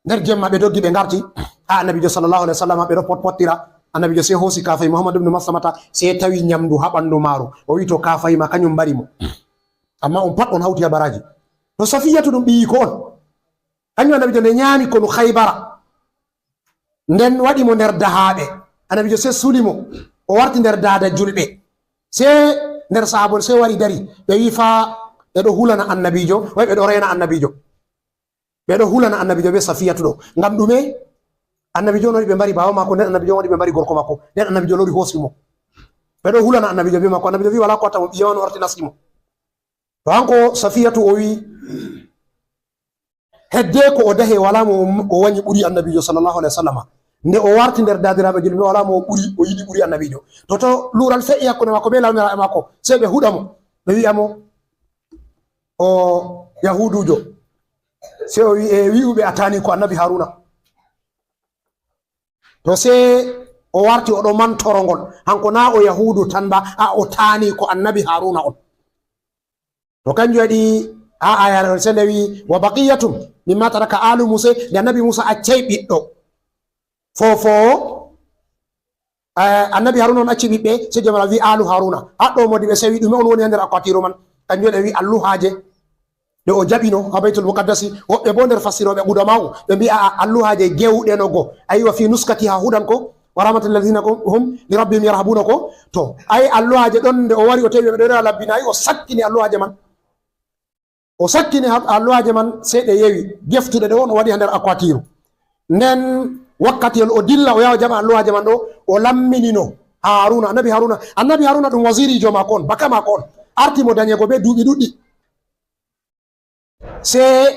Nder jemma ɓe doggi ɓe ngarti ha Annabiijo sallallahu alaihi wasallam, ɓe ɗo potpottira. Annabiijo sey hoosi kaafahi Muhammadu ibnu Maslamata, sey tawi nyamdu ha ɓandu maaru. O wi to kaafahi ma kanyum mbari mo. Amma on pat on hawti ha baraaji. To Safiyatu ɗum ɓiyiiko on. Kanjum Annabiijo nde nyaami konu Khaybara. Nden waɗi mo nder dahaaɓe. Annabiijo sey suli mo. O warti nder daada julɓe. Sey nder sahaabon sey wari dari. Ɓe wi fa ɓe ɗo hulana Annabiijo, way ɓe ɗo reena Annabiijo. Ɓe ɗo hulana Annabiijo be Safiyatu ɗo. Ngam ɗume? Annabiijo on waɗi ɓe mbari baaba maako, nden Annabiijo on waɗi ɓe mbari gorko maako. Nden Annabiijo lori hoosi mo. Ɓe ɗo hulana Annabiijo be maako. Annabiijo wi wala ko watta mo, ɓiye on warti nasti mo. To hanko Safiyatu o wi, hedde ko o dahe wala mo o wanyi ɓuri Annabiijo sallallahu alaihi wasallama. Nde o warti nder dadiraaɓe julɓe wala mo o ɓuri, o yiɗi ɓuri Annabiijo. To, to luural fe'i hakkunde maako be lawniraaɓe maako, sey ɓe huɗa mo. Ɓe wi'a mo, o Yahuudujo. Sey o wi, e wi'uɓe a taani ko Annabi Haruna. To sey o warti o ɗo mantoro ngol. Hanko na o Yahuudu tan ba, a o taani ko Annabi Haruna on. To kanjum waɗi a ayare on sende wi, "Wa baqiyatum mimma taraka alu Musa," nde Annabi Musa accay ɓiɗɗo. Fofo, eh, Annabi Haruna on acci ɓiɓɓe, sey Jomirawo wi alu Haruna. Haɗɗo modi ɓe sewi ɗume on woni ha nder akwatiru man. Kanjum waɗi wi alluhaaje. Ɗe o jaɓino ha Baytul Muqaddasi. Woɓɓe bo nder fassirooɓe qudama'u, ɓe mbi'a a-, alluhaaje gewɗe no go. Aywa, fi nuskati ha hudan ko, wa rahmatan lillazina ko, hum li rabbihim yarhabuna ko. To, ay alluhaaje ɗon nde o wari o tawi ɓe ɗo rewa labbi nayi, o sakkini alluhaaje man. O sakkini ha-, alluhaaje man, sey ɗe yewi. Geftuɗe ɗe on o waɗi ha nder akwatiru. Nden wakkati on o dilla o yaha o jaɓa alluhaaje man ɗo, o lamminino Haruna, Annabi Haruna. Annabi Haruna ɗum wazirijo maako on, baka maako on. Arti mo danyego be duuɓi ɗuɗɗi. Sey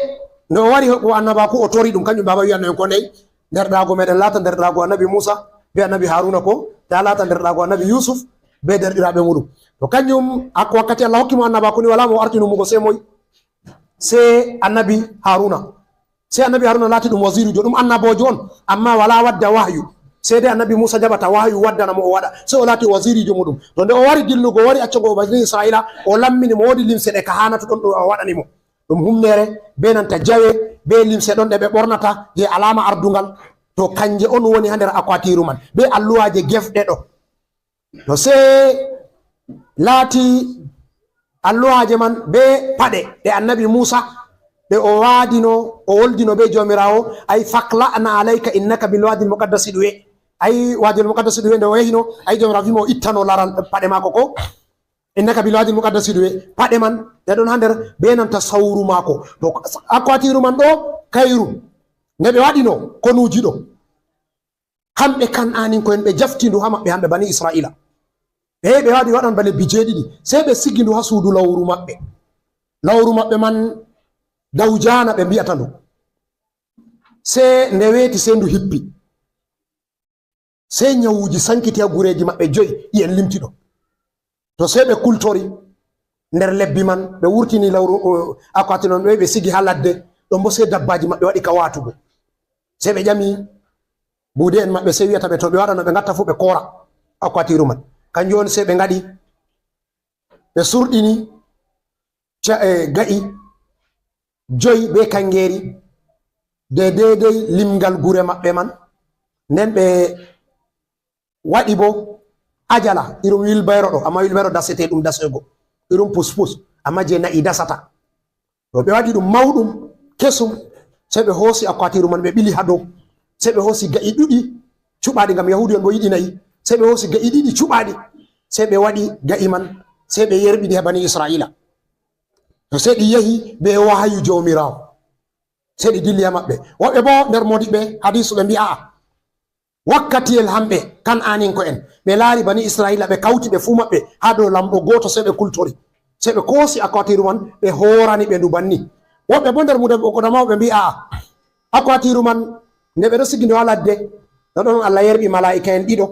nde o wari o annabaaku, o tori ɗum, kanjum baaba wi'anno en ko ndey, nderɗaago meɗen laata nderɗaago Annabi Musa be Annabi Haruna ko, ta laata nderɗaago Annabi Yusuf be derɗiraaɓe muɗum. To kanjum hakko wakkati Allah hokki mo annabaaku ni, wala mo o arti numugo sey moy? Sey Annabi Haruna. Sey Annabi Haruna laati ɗum wazirijo, ɗum annaboojo on, amma wala wadda wahyu. Sey dai Annabi Musa jaɓata wahyu waddana mo o waɗa. Sey o laati wazirijo muɗum. To nde o wari dillugo, o wari accugo Bani Isra'ila, o lammini mo woodi limse ɗe kahanatu ɗon ɗo o waɗani mo. Ɗum humnere be nanta jawe, be limse ɗon ɗe ɓe ɓornata je alama ardungal. To kanje on woni ha nder akwatiru man, be alluhaaje gefɗe ɗo. To sey laati alluhaaje man be paɗe ɗe Annabi Musa, ɗe o waadino, o woldino be Joomiraawo, ay, "Fakhla'na alayka innaka bil wadil muqaddasi ɗuwe." Ay, wadil muqaddasi ɗuwe, nde o yahino, ay, Joomiraawo wi mo o ittano laral paɗe maako ko, "Innaka bil wadil muqaddasi ɗuwe." Paɗe man, ɗe ɗon ha nder be nanta sawru maako. To akwatiru man ɗo, kayru. Nde ɓe waɗino konuuji ɗo. Kamɓe Kan'aninko'en ɓe jafti ndu ha maɓɓe hamɓe Bani Isra'ila. Ɓe, ɓe waɗi waɗan ba lebbi jeeɗiɗi. Sey ɓe sigi ndu ha suudu lawru maɓɓe. Lawru maɓɓe man Dawjana ɓe mbi'ata ndu. Sey nde weeti sey ndu hippi. Sey nyawuji sankiti ha gureeji maɓɓe joyi, i'en limti ɗo. To sey ɓe kultori nder lebbi man, ɓe wurtini lawru, o, akwati non, ɓe, ɓe sigi ha ladde, ɗon bo sey dabbaaji maɓɓe waɗi ka waatugo. Sey ɓe ƴami buude'en maɓɓe, sey wi'ata ɓe to ɓe waɗa no ɓe ngatta fu ɓe koora akwatiru man. Kanjum on sey ɓe ngaɗi, ɓe surɗini ca-, e, ga'i joyi be kangeeri. de deedey limgal gure maɓɓe man. Nden ɓe waɗi bo ajala, irum wilbayro ɗo, amma wilbayro dasete ɗum dasego, irum puspus, amma je na'i dasata. To ɓe waɗi ɗum mawɗum, kesum, sey ɓe hoosi akwatiiru man, ɓe ɓili haa dow. Sey ɓe hoosi ga'i ɗuɗi cuɓaaɗi, ngam Yahuudu'en bo yiɗi na'i. Sey ɓe hoosi ga'i ɗiɗi cuɓaaɗi, sey ɓe waɗi ga'i man, sey ɓe yerɓi ɗi haa bani Isra'iila. To sey ɗi yahi bee wahayu Jawmiraawo, sey ɗi dilli haa maɓɓe. Woɓɓe bo nder moodiɓɓe hadiisu ɓe mbi'a, a'a, wakkatiyel hamɓe Kan'aaninko'en, ɓe laari bani Isra'iila, ɓe kawti ɓe fuu maɓɓe haa dow laamɗo gooto, sey ɓe kultori. Sey ɓe koosi akwatiiru man, ɓe hoorani ɓe ndu banni. Woɓɓe bo nder moodiɓɓe ɓe mbi'a, a'a, akwatiiru man, nde ɓe ɗo sigi ndu haa ladde, ɗoɗɗon Allah yerɓi malaa'ika'en ɗiɗo.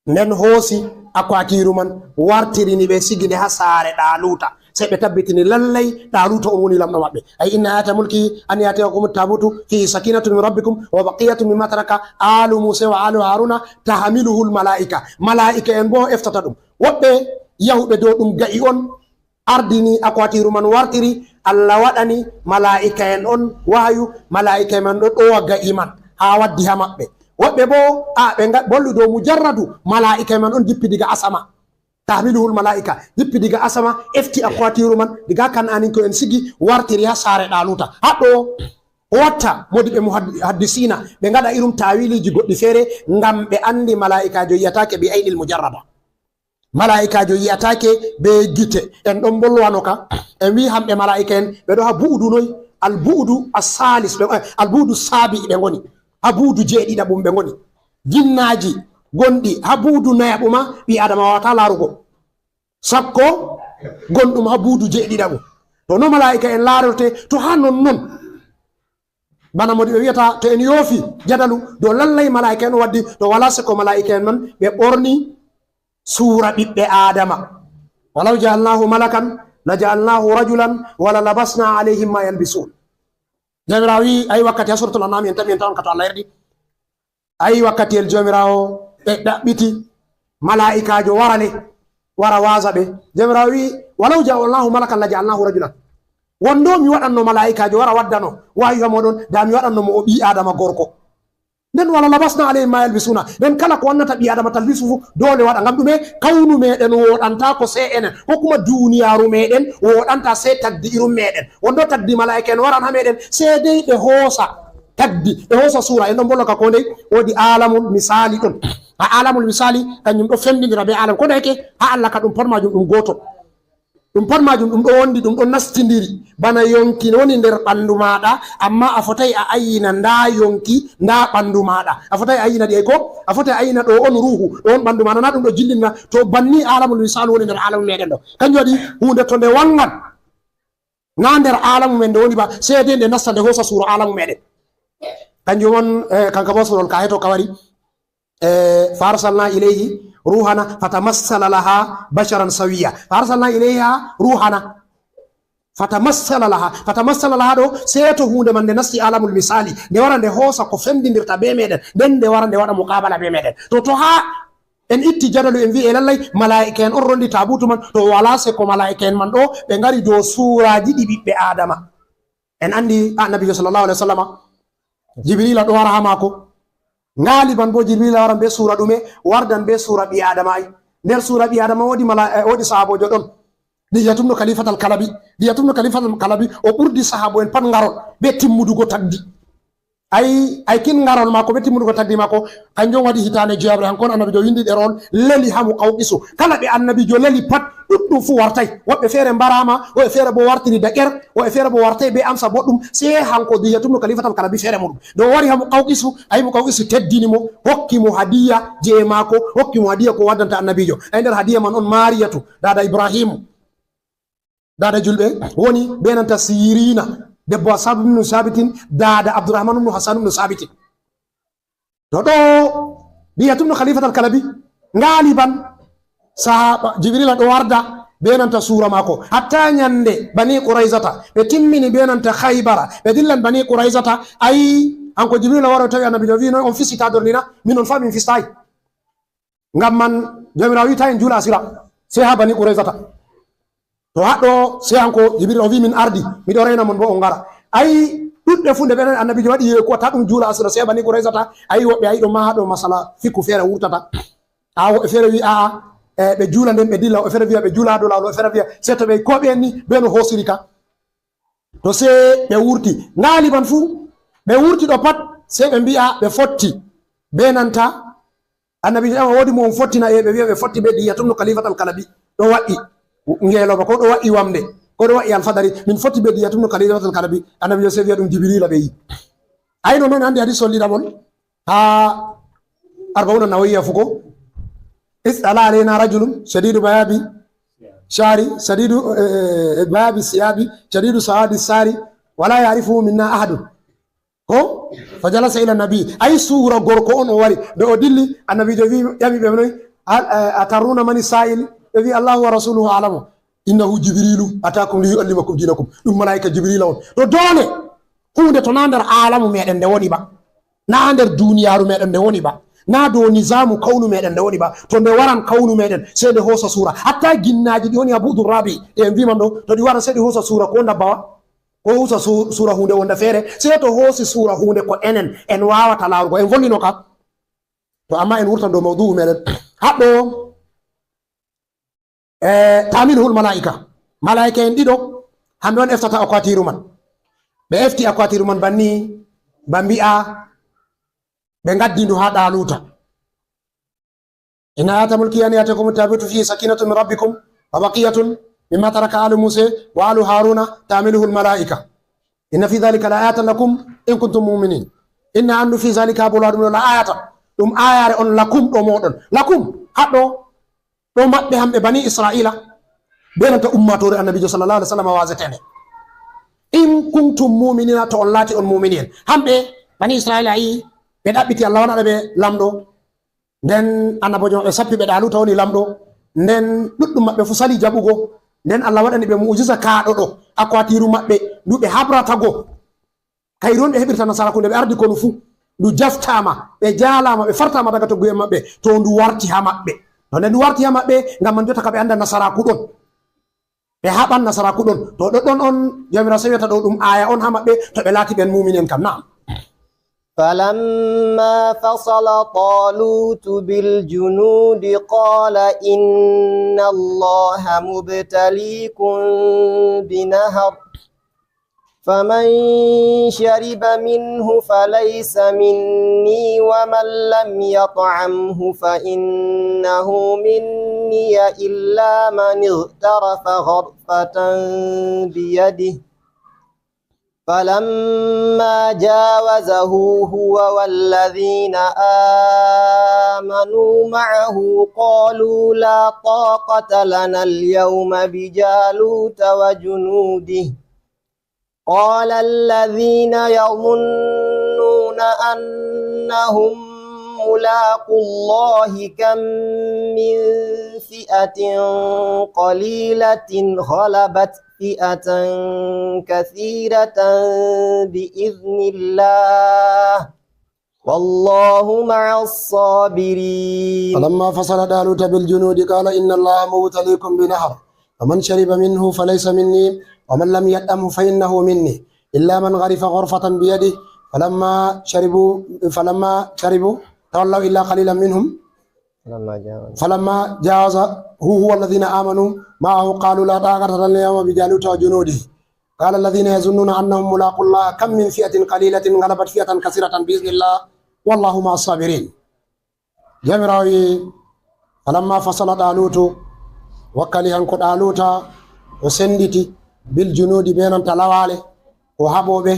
Nden hoosi akwatiiru man, wartirini ɓe, sigi nde haa saare Ɗaaluuta. Sey ɓe tabbitini lallay Ɗaaluuta on woni laamɗo maɓɓe. Ay, inna aayata mulkihi an ya'tiyakumu taabuutu fiihi sakiinatun min rabbikum wa baqiyyatun mimma taraka aalu Muusa wa aalu Haaruuna tahmiluhul malaa'ika. Malaa'ika'en bo eftata ɗum. Woɓɓe yahuɓe dow ɗum ga'i on ardini akwatiiru man wartiri, Allah waɗani malaa'ika'en on wahayu, malaa'ika'en man ɗo ɗowa ga'i man haa waddi haa maɓɓe. Woɓɓe bo, a'a, ɓe nga-, bolli dow mujarradu, malaa'ika'en man on jippi diga asama. Tahmiluhul malaa'ika, jippi diga asama, efti akwatiiru man diga Kan'aaninko'en sigi, wartiri haa saare Ɗaaluuta. Haa ɗo o watta moodiɓɓe muhaddi-, haddisiina, ɓe ngaɗa irum taawiiliiji goɗɗi feere, ngam ɓe anndi malaa'ikaajo yi'ataake bi aynil mujarrada. Malaa'ikaajo yi'ataake bee gite. En ɗon mbolwano ka, en wi'i hamɓe malaa'ika'en, ɓe ɗo haa bu'udu noy? Al bu'udu as-saalis, ɓe, eh, al bu'udu saabi'i ɓe ngoni. Haa bu'udu jeeɗiɗaɓum ɓe ngoni. Ginnaaji gonɗi haa bu'udu nayaɓu ma, ɓii Aadama waawataa laarugo. Sakko gonɗum haa bu'udu jeeɗiɗaɓu. To no malaa'ika'en laarorte, to haa non non. Bana moodiɓɓe wi'ata, to en yoofi jadalu dow lallay malaa'ika'en on waddi, to walaa seko malaa'ika'en man ɓe ɓorni suura ɓiɓɓe Aadama. Walaw ja'alnaahu malakan la ja'alnaahu rajulan wa la labasna alayhim ma yalbisun. Jawmiraawo wi'i, ayi wakkati haa Suuratul An'aam en tawi en tawan ka to Allah yerdi. Ayi wakkatiyel Jawmiraawo ɓe ɗaɓɓiti malaa'ikaajo wara le, wara waaza ɓe. Jawmiraawo wi'i, walaw ja'alnaahu malakan la ja'alnaahu rajulan. Wonno mi waɗanno malaa'ikaajo wara waddano wahayu haa mooɗon, da mi waɗanno mo o ɓii Aadama gorko. Nden wala labasna alayhim ma yalbisuna. Nden kala ko wannata ɓii Aadama talbisu fu, doole waɗa. Ngam ɗume? Kawnu meɗen wooɗantaako sey enen, ko kuma duuniyaaru meɗen wooɗanta sey tagdi irum meɗen. Wonno tagdi malaa'ika'en waran haa meɗen, sey dey ɓe hoosa tagdi, ɓe hoosa suura. En ɗon mbolwa ka koo ndey, woodi aalamul misaali ɗon. Haa aalamul misaali, kanjum ɗo fendindira bee aalam. Ko ndeyke, haa Allah ka ɗum pat maajum ɗum gooto. Ɗum pat maajum ɗum ɗo wondi, ɗum ɗo nastindiri. Bana yonki woni nder ɓandu maaɗa, amma a fotai a ayina nda yonki, nda ɓandu maaɗa. A fotai a ayina ɗi, ay ko? A fotai a ayina ɗo on ruuhu, ɗo on ɓandu maaɗa, na ɗum ɗo jillina. To banni aalamul misaal woni nder aalamul meɗen ɗo. Kanjum waɗi huunde to nde wangan, na nder aalamu men nde woni ba, sey dey nde nasta nde hoosa suura aalamu meɗen. Kanjum on, eh, kanka bo suurol ka heto ka wari. Eh, fa arsalna ilayhi ruhana fatamassala laha basharan sawiya. Fa arsalna ilayha ruhana fatamassala laha. Fatamassala laha ɗo, sey to huunde man nde nasti alamul misaali, nde wara nde hoosa ko fendindirta be meɗen, nden nde wara nde waɗa muqabala be meɗen. To, to haa en itti jadalu, en vi'i, e lallay malaa'ika'en on rondi taabutu man, to wala seko malaa'ika'en man ɗo, ɓe ngari dow suuraaji ɗi ɓiɓɓe Aadama. En andi Annabiijo sallallahu alaihi wasallama, Jibrila ɗo wara haa maako. Ngaaliban bo Jibrila waran be suura ɗume? Wardan be suura ɓii Aadama ay. Nder suura ɓii Aadama woodi mala-, eh, woodi sahaaboojo ɗon. Dihiyatum no Khalifatal Kalabi. Dihiyatum no Khalifatal Kalabi, o ɓurdi sahaabo'en pat ngarol be timmudugo tagdi. Ay, ay kin ngarol maako be timmudugo tagdi maako, kanjum waɗi hitaande joyaɓre, hanko on Annabiijo windi ɗerewol, leli haa Muqawqisu. Kala ɓe Annabiijo leli pat, ɗuɗɗum fu wartay. Woɓɓe feere mbaraama, woɓɓe feere bo wartiri da ƴer, woɓɓe feere bo wartay be amsa boɗɗum, sey hanko Dihiyatum no Khalifatal Kalabi feere muɗum. Nde o wari haa Muqawqisu, ay Muqawqisu teddini mo, hokki mo hadiya je maako, hokki mo hadiya ko waddanta Annabiijo. Ay nder hadiya man on Maariyatu, daada Ibrahiimu. Daada julɓe woni be nanta Siriina, debbo Hassan ibnu Saabitin, daada Abdurrahman ibnu Hassan ibnu Saabitin. To ɗo Dihiyatum no Khalifatal Kalabi, ngaaliban sahaaba Jibrila ɗo warda be nanta suura maako. Hatta nyande Bani Qurayzata, ɓe timmini be nanta Khaybara, ɓe dillan Bani Qurayzata, ay, hanko Jibrila wari o tawi Annabiijo, o vi'i, noy on fistata nder ni na? Min on fa min fistaay. Ngam man, Jawmiraawo wi'i, ta en juula asira, sey haa Bani Qurayzata. To haɗɗo, sey hanko Jibril o vi'i, min ardi, miɗo rena mon bo on ngara. Ay, Ɗuɗɗe fuu nde ɓe nani annabiijo waɗi yeeku, wata ɗum juula asira, sey Bani Qurayzata, a yi woɓɓe, a yi ɗo maa haa ɗo masala fikku feere wurtata. A woɓɓe feere wi a'a, e, ɓe juula nden ɓe dilla, woɓɓe feere wi'a ɓe juula haa dow laawol, woɓɓe feere wi'a sey to ɓe ko ɓe ni, ɓe no hoosiri ka. To sey ɓe wurti. Ngaaliban fuu, ɓe wurti ɗo pat, sey ɓe mbi'a ɓe fotti. Be nanta, annabiijo ƴama woodi mo on fottina, e ɓe wi'a ɓe fotti be Dihiyatum nu Khalifatal Kalabi. Ɗo wa'i ngeelooba, ko ɗo wa'i wamnde, ko ɗo wa'i alfadari, min fotti be Dihiyatum nu Khalifatal Kalabi. Annabiijo sey wi'a ɗum Jibrila ɓe yi. Ay no non andi hadis solliɗamol. Haa Arba'una Nawawiyya fu ko, "Istala alayna rajulun shadidu bayabi shari, shadidu, eh, bayabi siyabi, shadidu sawadi sari, wala ya'rifuhu minna ahadun." Ko? "Fa jalasa ila nabi." Ay suura gorko on o wari. Nde o dilli, annabiijo wi, ƴami ɓe noy, "Hal, eh, ataruna mani sa'il?" Ɓe wi, "Allahu wa rasuluhu a'lamu." "Innahu Jibrilu atakum li yu'allimakum dinakum." Ɗum malaa'ika Jibrila on. Ɗo doole. Huunde to naa nder aalamu meɗen nde woni ba. Naa nder duniyaaru meɗen nde woni ba. Naa dow nizaamu kawnu meɗen nde woni ba. To nde waran kawnu meɗen, sey nde hoosa suura. Hatta ginnaaji ɗi woni haa bu'du rabi, ɗe en mbiman ɗo, to ɗi waran sey ɗi hoosa suura ko ndabbawa, ko hoosa su-, suura huunde wonde feere, sey to hoosi suura huunde ko enen, en waawata laarugo, en vollino ka. To amma en wurtan dow mawdu'u meɗen. Haɗɗo E, taamiluhul malaa'ika. Malaa'ika en ɗiɗo, hamɓe on eftata akwatiiru man. Ɓe efti akwatiiru man banni, ba mbi'a, ɓe ngaddi ndu haa Ɗaaluuta. Inna ayata mulki an ya'tiyakumu tabutu fihi sakinatun min rabbikum wa baqiyatun mimma taraka alu Musa wa alu Haruna taamiluhul malaa'ika. Inna fi dhalika la ayatan lakum in kuntum mu'minin. Inna andu fi dhalika bula ɗum la ayatan. Ɗum ayaare on lakum ɗo moɗon. Lakum, haɗɗo ɗo maɓɓe hamɓe Bani Isra'ila, be nanta ummaatoore Annabiijo sallallahu alaihi wasallam waazeteende. In kuntum mu'minina, to on laati on mu'mini en. Hamɓe Bani Isra'ila yi, ɓe ɗaɓɓiti Allah waɗana ɓe lamɗo. Nden annaboojo maɓɓe sappi ɓe Ɗaaluuta woni lamɗo. Nden ɗuɗɗum maɓɓe fu sali jaɓugo. Nden Allah waɗani ɓe mu'jiza kaaɗoɗo, akwatiiru maɓɓe, ndu ɓe habrata go. Kayru on ɓe heɓirta nasaraaku nde ɓe ardi konu fuu. Ndu jaftaama, ɓe jaalaama, ɓe fartaama daga togguyen maɓɓe. To ndu warti haa maɓɓe. To nde ndu warti haa maɓɓe, ngam man jotta ka ɓe annda nasaraaku ɗon. Ɓe haɓan nasaraaku ɗon. To ɗoɗɗon on Jawmiraawo sewiyata ɗo ɗum aaya on haa maɓɓe, to ɓe laati ɓen muumini en kam. Na'am. فلما فصل طالوت بالجنود قال إن الله مبتليكم بنهر فمن شرب منه فليس مني ومن لم يطعمه فإنه مني إلا من اغترف غرفة بيده فلما جاوزه هو والذين آمنوا معه قالوا لا طاقة لنا اليوم بجالوت وجنوده قال الذين يظنون أنهم ملاقو الله كم من فئة قليلة غلبت فئة كثيرة بإذن الله والله مع الصابرين. فلما فصل طالوت بالجنود قال إن الله مبتليكم بنهر فمن شرب منه فليس مني ومن لم يطعمه فإنه مني إلا من غرف غرفة بيده فلما شربوا فلما شربوا تولوا إلا قليلا منهم فلما جاوز فلما جاوزه هو والذين آمنوا معه قالوا لا طاقة لنا اليوم بجالوت وجنوده قال الذين يظنون أنهم ملاقو الله كم من فئة قليلة غلبت فئة كثيرة بإذن الله والله مع الصابرين. Jawmiraawo wi'i, falamma fasala Ɗaaluutu, wakkati hanko Ɗaaluuta o sennditi, bil junuudi, bee nanta lawaale, o haɓoo ɓe,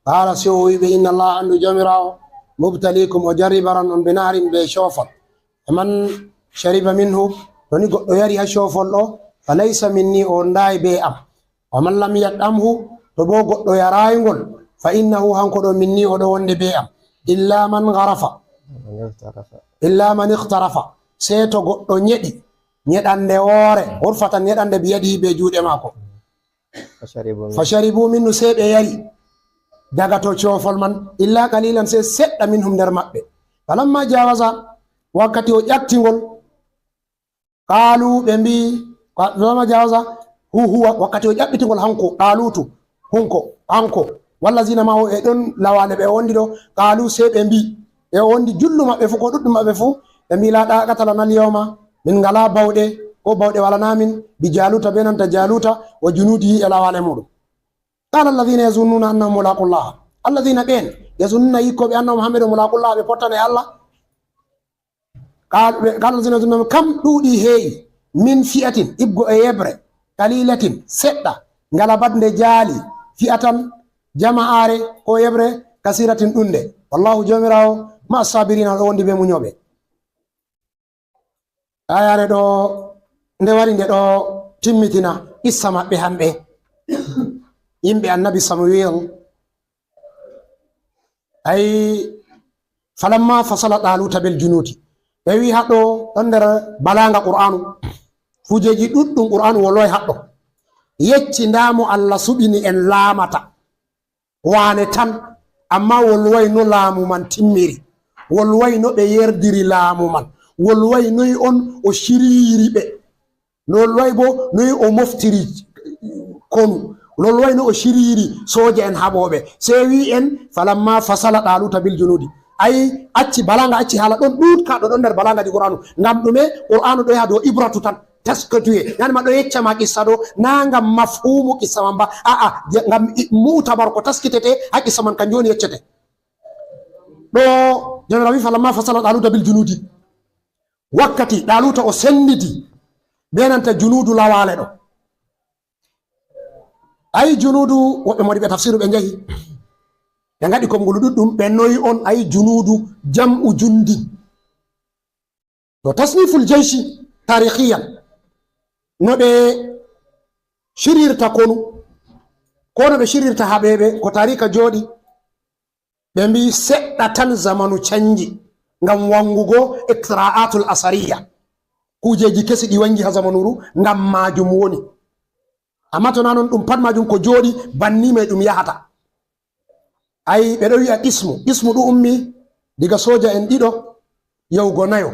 qaala, sey o wi'i ɓe, inna Allaha, anndu Jawmiraawo, mubtaliikum, o jarribaran on, bi naharin, bee coofol. Faman shariba minhu, to ni goɗɗo yari haa coofol ɗo, falaysa minni, o wondaay bee am. Wa man lam yat'amhu, to boo goɗɗo yaraay ngol, fa innahu, hanko ɗo, minni, o ɗo wonde bee am. Illa man gharafa. Illa man ikhtarafa. Sey to goɗɗo nyeɗi, nyeɗande woore, ghurfatan, nyeɗande biyadihi, bee juuɗe maako. Fa sharibu minhu, sey ɓe yari daga to coofol man, illa qalilan, sey seɗɗa, minhum, nder maɓɓe. Falamma jawaza, wakkati o ƴatti ngol, qaalu, ɓe mbi'i, falamma jawaza hu huwa, wakkati o ƴaɓɓiti ngol hanko, Ɗaaluutu, hunko, hanko, Wallazina ma'ahu, e ɗon lawaale ɓe o wondi ɗo, qaalu, sey ɓe mbii, ɓe o wondi jullu maɓɓe fuu, ko ɗuɗɗum maɓɓe fuu, ɓe mbii, laa ɗaaqata lanaa al-yawma, min ngalaa bawɗe, ko bawɗe walanaa min, bi Jaaluuta, bee nanta Jaaluuta, wa junuudihi, e lawaale muuɗum. Qaala allazina yazunnuuna annahum mulaaqullah. Allazina, ɓeen, yazunnuuna, yikkooɓe, annahum, hamɓe ɗo, mulaaqullah, ɓe pottan e Allah. Qaal-, ɓe, qaala allazina yazunnuuna, kam ɗuuɗi heewi, min fi'atin, ibgo e yeɓre, qaliilatin, seɗɗa, ngalabat, nde jaali, fi'atan, jama'aare, ko yeɓre, kasiiratin, ɗuuɗnde. Wallaahu, Joomiraawo, ma'a saabiriina, o ɗo wondi bee munyooɓe. Aayaare ɗo, nde wari nde ɗo timmitina qissa maɓɓe hamɓe, yimɓe Annabi Samuel. Ay, falamma fasala Ɗaaluuta bil junuudi. Ɓe wi'i haɗɗo ɗon nder balaanga Qur'aanu. Kujeeji ɗuɗɗum Qur'aanu wolwaay haɗɗo. Yecci ndaa mo Allah suɓini en laamata. Waane tan, ammaa wolwaay no laamu man timmiri, wolwaay no ɓe yerdiri laamu man, wolwaay noy on o ciryiri ɓe, wolwaay bo noy o moftiri konu, wolwaay no o ciryiri sooja en haɓooɓe. Sey wi'i en, falamma fasala Ɗaaluuta bil junuudi. Ay, acci balaanga, acci haala ɗon ɗuuɗka ɗo ɗon nder balaangaaji Qur'aanu. Ngam ɗume? Qur'aanu ɗo yaha dow ibratu tan. Taskituye. Yaani ma ɗo yecca ma qissa ɗo, naa ngam mafhumu qissa man ba. A'a, je-, ngam i-, mu'tabar ko taskitete haa qissa man kanjum woni yeccete. Ɗo Joomiraawo wi'i, falamma fasala Ɗaaluuta bil junuudi. Wakkati Ɗaaluuta o sennditi bee nanta junuudu lawaale ɗo. Ay junuudu, woɓɓe moodiɓɓe tafsiru ɓe njahi. Ɓe ngaɗi konngol ɗuɗɗum, ɓe noyi on, ay junuudu jam'u jundin. To tasniful jeyshi taarihiyan, no ɓe ciryirta konu, ko no ɓe ciryirta haɓeeɓe, ko taariika jooɗi, ɓe mbii seɗɗa tan zamanu canji ngam wanngugo iktira'atul asariya. Kujeeji kesi ɗi wanngi haa zamanuuru, ngam maajum woni. Ammaa to naa non ɗum pat maajum ko jooɗi, banni may ɗum yahata. Ay, ɓe ɗo wi'a qismu. Qismu ɗum ummi diga sooja en ɗiɗo yahugo nayo.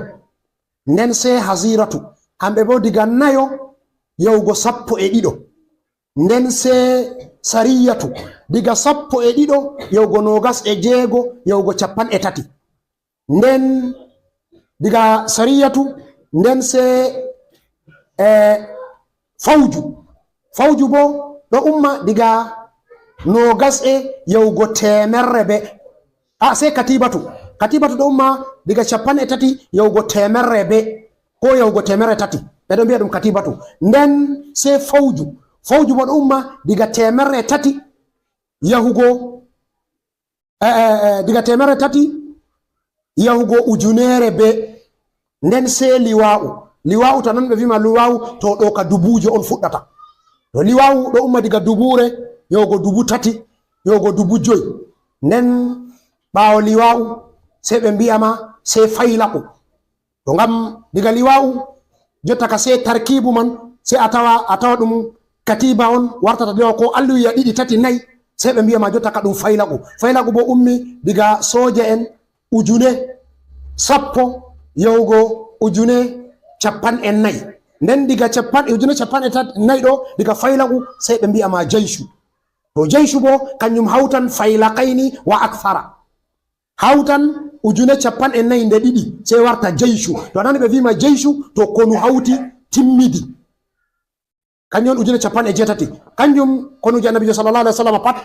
Nden sey Haziratu, kamɓe boo diga nayo yahugo sappo e ɗiɗo. Nden sey Sariyatu, diga sappo e ɗiɗo yahugo noogas e jeego, yahugo cappanɗe tati. Nden diga Sariyatu, nden sey, eh, Fawju. Fawju boo ɗo umma diga noogas e yahugo teemerre bee. A, sey Katibatu. Katibatu ɗo umma diga cappanɗe tati yahugo teemerre bee, ko yahugo teemerre tati. Ɓe ɗo mbi'a ɗum Katibatu. Nden sey Fawju. Fawju boo ɗo umma diga teemerre tati yahugo eh, eh, eh, diga teemerre tati yahugo ujuneere bee. Nden sey Liwa'u. Liwa'u, to a nan ɓe vi'i ma Liwa'u, to ɗo ka dubuuje on fuɗɗata. To Liwa'u ɗo umma diga dubuure yahugo dubu tati, yahugo dubu joy. Nden ɓaawo Liwa'u, sey ɓe mbi'a ma, sey Faylaqu. To ngam diga Liwa'u, jotta ka sey tarkiibu man, sey a tawa, a tawa ɗum katiba on wartata liwa'u ko alluwiya ɗiɗi, tati, nayi, sey ɓe mbi'a ma jotta ka ɗum Faylaqu. Faylaqu boo ummi diga sooja en ujune sappo yahugo ujune cappanɗe nayi. Nden diga cappan-, ujune cappanɗe tat-, nayi ɗo, diga Faylaqu sey ɓe mbi'a ma jaycu. To jaycu boo, kanjum hawtan Faylaqayni wa akthara. Hawtan ujune cappanɗe nayi nde ɗiɗi, sey warta jaycu. To a nani ɓe vi'i ma jaycu, to konu hawti timmidi. Kanjum on ujune cappanɗe jeetati. Kanjum konuuji Annabiijo sallallahu alaihi wasallam pat,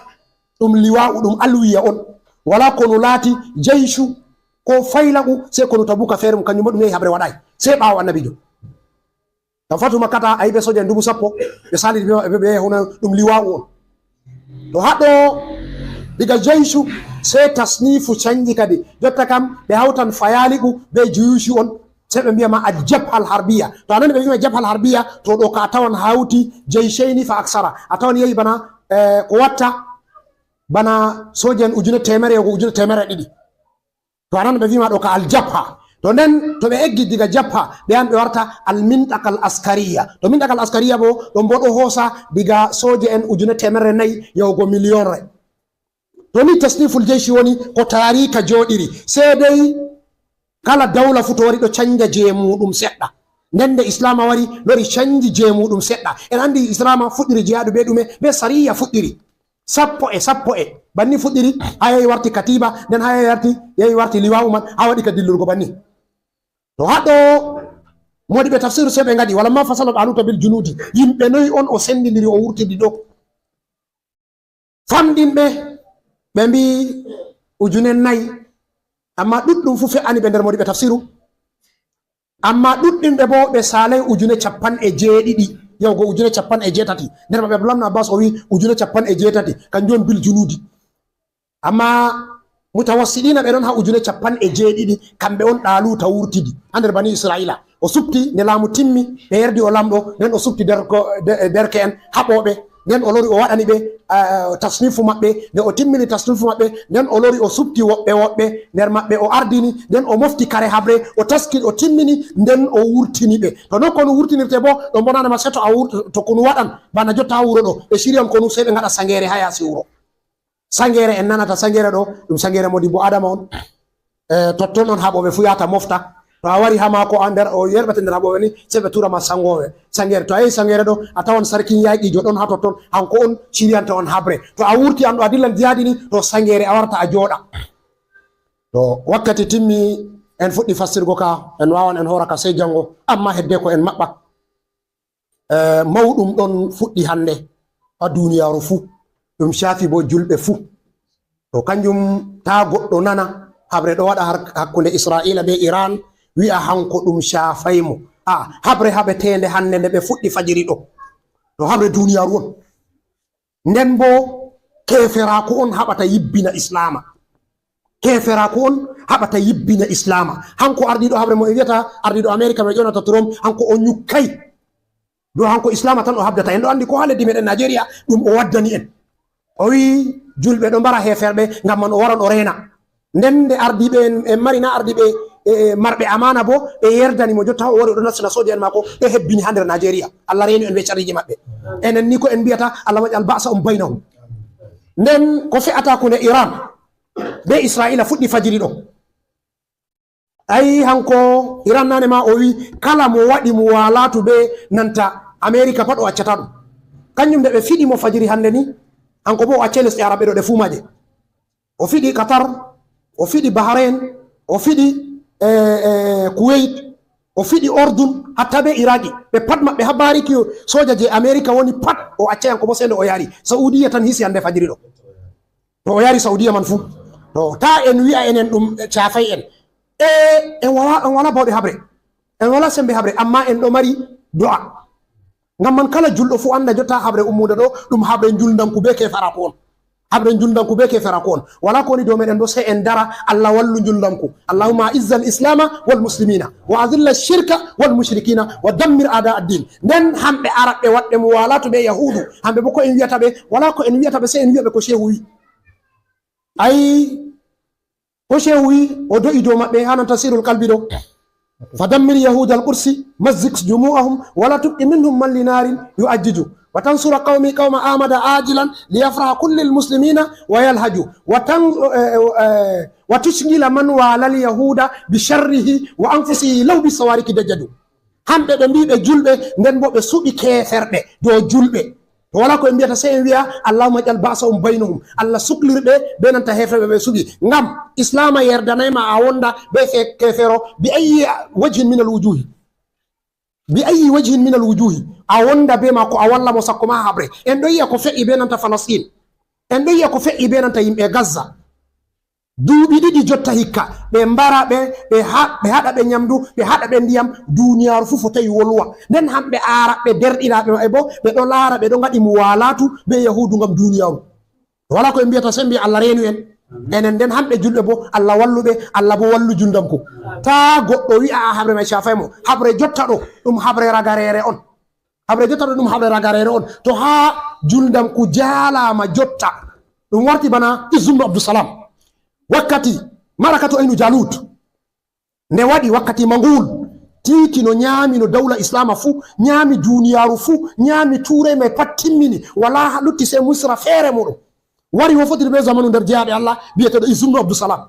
ɗum liwa'u, ɗum alwiya on. Walaa konu laati jaycu ko Faylaqu, sey konu Tabuka feere mum, kanjum boo ɗum yahi haɓre waɗaay. Sey ɓaawo Annabiijo. Ngam fatu Makkata, a yi' bee sooja en dubu sappo, ɓe saalidi bee, ɓe, ɓe, ɓe huna ɗum liwa'u on. To haɗo diga jaycu, sey tasnifu canji kadi. Jotta kam, ɓe hawtan Fayaliqu bee juyuucu on, sey ɓe mbi'a ma al-jabha al-harbiya. To a nani ɓe mbi'a ma jabha al-harbiya, to ɗo ka a tawan hawti jaycayni fa aksara. A tawan yahi bana, eh, ko watta bana sooja en ujune teemerre, ko ujune teemerre ɗiɗi. To a nan ɓe vi'i ma ɗo ka al-jabha. To nden, to ɓe eggi diga jabha, ɓe an ɓe warta al-mintaqa al-askariya. To mintaqa al-askariya boo, ɗon boo ɗo hoosa diga sooje en ujune teemerre nayi yahugo miliyonre. To ni tasniful jeyci woni ko taariika jooɗiri. Sey dey kala dawla fuu to wari ɗo canja jey muuɗum seɗɗa. Nden nde Islaama wari, lori canji jey muuɗum seɗɗa. En anndi Islaama fuɗɗiri jihaadu bee ɗume? Bee sariya fuɗɗiri. Sappo e sappo e Banni fuɗɗiri, haa yahi warti katiba, nden haa yahi warti, yahi warti liwa'u man, haa waɗi ka dillurgo banni. To haɗo moɗi ɓe tafsiru sey ɓe ngadi, "Walamma fasala Ɗaluta bil junuudi." Yimɓe noy on o sendindiri o wurtidi ɗo? Famɗinɓe, ɓe mbi ujune nayi, amma ɗuɗɗum fu fe'ani ɓe nder moɗi ɓe tafsiru. Amma ɗuɗɗinɓe bo ɓe saalay ujune cappanɗe jeeɗiɗi, yahugo ujune cappanɗe jeetati. Nder maɓɓe Abdullah ibn Abbas o wi ujune cappanɗe jeetati, kanjum on bil junuudi. Amma mutawassiɗina ɓe ɗon haa ujune cappanɗe jeeɗiɗi, kamɓe on Ɗaluta wurtidi haa nder Bani Isra'ila. O supti nde laamu timmi, ɓe yerdi o lamɗo, nden o supti derko-, de-, derke'en haɓooɓe, nden o lori o waɗani ɓe, eh, tasnifu maɓɓe. Nde o timmini tasnifu maɓɓe, nden o lori o supti woɓɓe woɓɓe nder maɓɓe o ardini, nden o mofti kare haɓre, o taski, o timmini, nden o wurtini ɓe. To non konu wurtinirte bo, ɗon bo nane ma sey to a wur-, to konu waɗan, bana jotta haa wuro ɗo, ɓe shiryan konu sey ɓe ngaɗa saŋgeere haa yaasi wuro. Saŋgeere en nanata, saŋgeere ɗo, ɗum saŋgeere Modibbo Adama on. Eh, totton on haɓooɓe fu yahata mofta. To a wari haa maako, a nder, o yerɓete nder haɓooɓe ni, sey ɓe tura ma saŋgoowe. Saŋgeere, to a yehi saŋgeere ɗo, a tawan sarkin yaaqiijo ɗon haa totton, hanko on shiryanta on haɓre. To a wurti an ɗo a dillan jihaadi ni, to saŋgeere a warata a jooɗa. To wakkati timmi, en fuɗɗi fassirgo ka, en waawan en hoora ka sey jaŋgo, amma heddeko en maɓɓa. Eh, mawɗum ɗon fuɗɗi hannde haa duniyaaru fuu. Ɗum caafi boo juulɓe fuu. To kanjum, taa goɗɗo nana haɓre ɗo waɗa har-, hakkunde Isra'iila bee Iran, wi'a hanko ɗum caafay mo. Aa, haɓre haɓeteende hannde nde ɓe fuɗɗi fajiri ɗo. To haɓre duniyaaru on. Nden boo keeferaaku on haɓata yibbina Islaama. Keeferaaku on haɓata yibbina Islaama. Hanko ardiiɗo haɓre mo en wi'ata ardiiɗo Amerika mo ƴoonata Trump, hanko o nyukkay. Dow hanko Islaama tan o habdata. En ɗo anndi ko haa leddi meɗen Najeriya ɗum o waddani en. O wi'i juulɓe ɗo mbara heeferɓe, ngam man o waran o reena. Nden nde ardiiɓe en, en mari na ardiiɓe, e, e, marɓe amaana boo, ɓe yerdani mo. Jotta o wari o ɗo nastina sooja en maako, ɓe hebbini haa nder Najeriya. Allah reeni en bee carriiji maɓɓe. Enen ni ko en mbi'ata, Allahumma ij'al ba'sahum baynahum. Nden ko fe'ata hakkunde Iran bee Isra'iila fuɗɗi fajiri ɗo. Ay, hanko Iran nane ma o wi kala mo waɗi mo waalatu bee nanta Amerika pat o accata ɗum. Kanjum nde ɓe fiɗi mo fajiri hannde ni, hanko boo o accay lesɗe Arabɓe ɗo ɗe fuu maaje. O fiɗi Qatar, o fiɗi Bahrain, o fiɗi, eh, eh, Kuwait, o fiɗi Urdun, hatta bee Iraki. Ɓe pat maɓɓe haa bariki sooja je Amerika woni pat o accay, hanko boo sey nde o yari. Saudiya tan hisi hannde fajiri ɗo. To o yari Saudiya man fuu. To taa en wi'a enen ɗum caafay en. E, en wala, en wala bawɗe haɓre. En wala sembe haɓre, amma en ɗo mari do'a. Ngam man kala julɗo fuu annda jotta haɓre ummude ɗo, ɗum haɓre njulndanku bee keeferaaku on. Haɓre njulndanku bee keeferaaku on. Wala ko woni dow meɗen ɗo, sey en dara, Allah wallu njulndanku. Allahumma a'izzal islama wal muslimina, wa adilla shirka wal mushrikina, wa dammir a'da ad-din. Nden hamɓe Arabɓe waɗɓe muwalatu bee Yahuudu, hamɓe boo ko en wi'ata ɓe, wala ko en wi'ata ɓe, sey en wi'a ɓe ko Shehu wi. Ay, ko Shehu wi, o do'i dow maɓɓe, haa nanta Sirul Qalbi ɗo. Fa dammir Yahuudal Qudsi, mazziq jumu'ahum, wala tubqi minhum man li naarin yu'ajjiju. Wa tansura qawmi qawma Ahmada ajilan, li yafraha kullil muslimina wa yalhaju. Wa tan-, eh, eh, wa tushgila man walal Yahuuda bi sharrihi wa anfusihi law bi sawariki dajjadu. Hamɓe ɓe mbii ɓe julɓe, nden boo ɓe suɓi keeferɓe dow julɓe. To walaa ko en mbiyata, sey en wi'a, "Allahumma ij'al ba'sahum baynahum." Allah suklir ɓe bee nanta heeferɓe ɓe suɓi. Ngam Islaama yerdanay ma a wonda bee fe-, keefero bi ayyi wajhin minal wujuhi. Bi ayyi wajhin minal wujuhi. A wonda bee maako, a walla mo sakko ma haɓre. En ɗo yi'a ko fe'i bee nanta Falasɗin. En ɗo yi'a ko fe'i bee nanta yimɓe Gaza. Duuɓi ɗiɗi jotta hikka, ɓe mbara ɓe, ɓe ha-, ɓe haɗa ɓe nyamdu, ɓe haɗa ɓe ndiyam, duniyaaru fuu fotayi wolwa. Nden hamɓe Aaraɓɓe derɗiraaɓe maɓɓe boo, ɓe ɗo laara ɓe ɗo ngaɗi muwalaatu bee Yahuudu ngam duniyaaru. Walaa ko en mbiyata, sey en mbi'a Allah reenu en. Enen nden hamɓe julɓe boo, Allah wallu ɓe, Allah boo wallu njulndanku. Taa goɗɗo wi'a a haɓre may caafay mo. Haɓre jotta ɗo, ɗum haɓre ragareere on. Haɓre jotta ɗo ɗum haɓre ragareere on. To haa njulndanku jaalaama jotta, ɗum warti bana Izzu ibn Abdussalam. Wakkati Marakatu Aynu Jalut nde waɗi, wakkati Manguul tiiti no nyaami no dawla Islaama fuu, nyaami duniyaaru fuu, nyaami Tuuray may pat timmini, walaa haa lutti sey Misra feere muuɗum. Wari wo fotiri bee zamanu nder jeyaaɓe Allah, bi'eteeɗo Izzu ibn Abdussalam.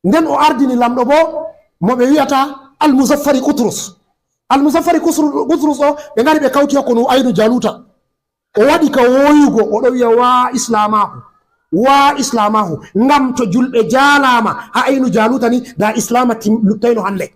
Nden o ardini lamɗo boo mo ɓe wi'ata Al-Muzaffari Qutrus. Al-Muzaffari Qusru-, Qutrus o, ɓe ngari ɓe kawti haa konu Aynu Jaluta. O waɗi ka woyugo, o ɗo wi'a, "Waa Islaamaaku, Wa islamahu, ngam to julɓe jaalama ha aynu Jaluta ni, da islama tim luttayno hande.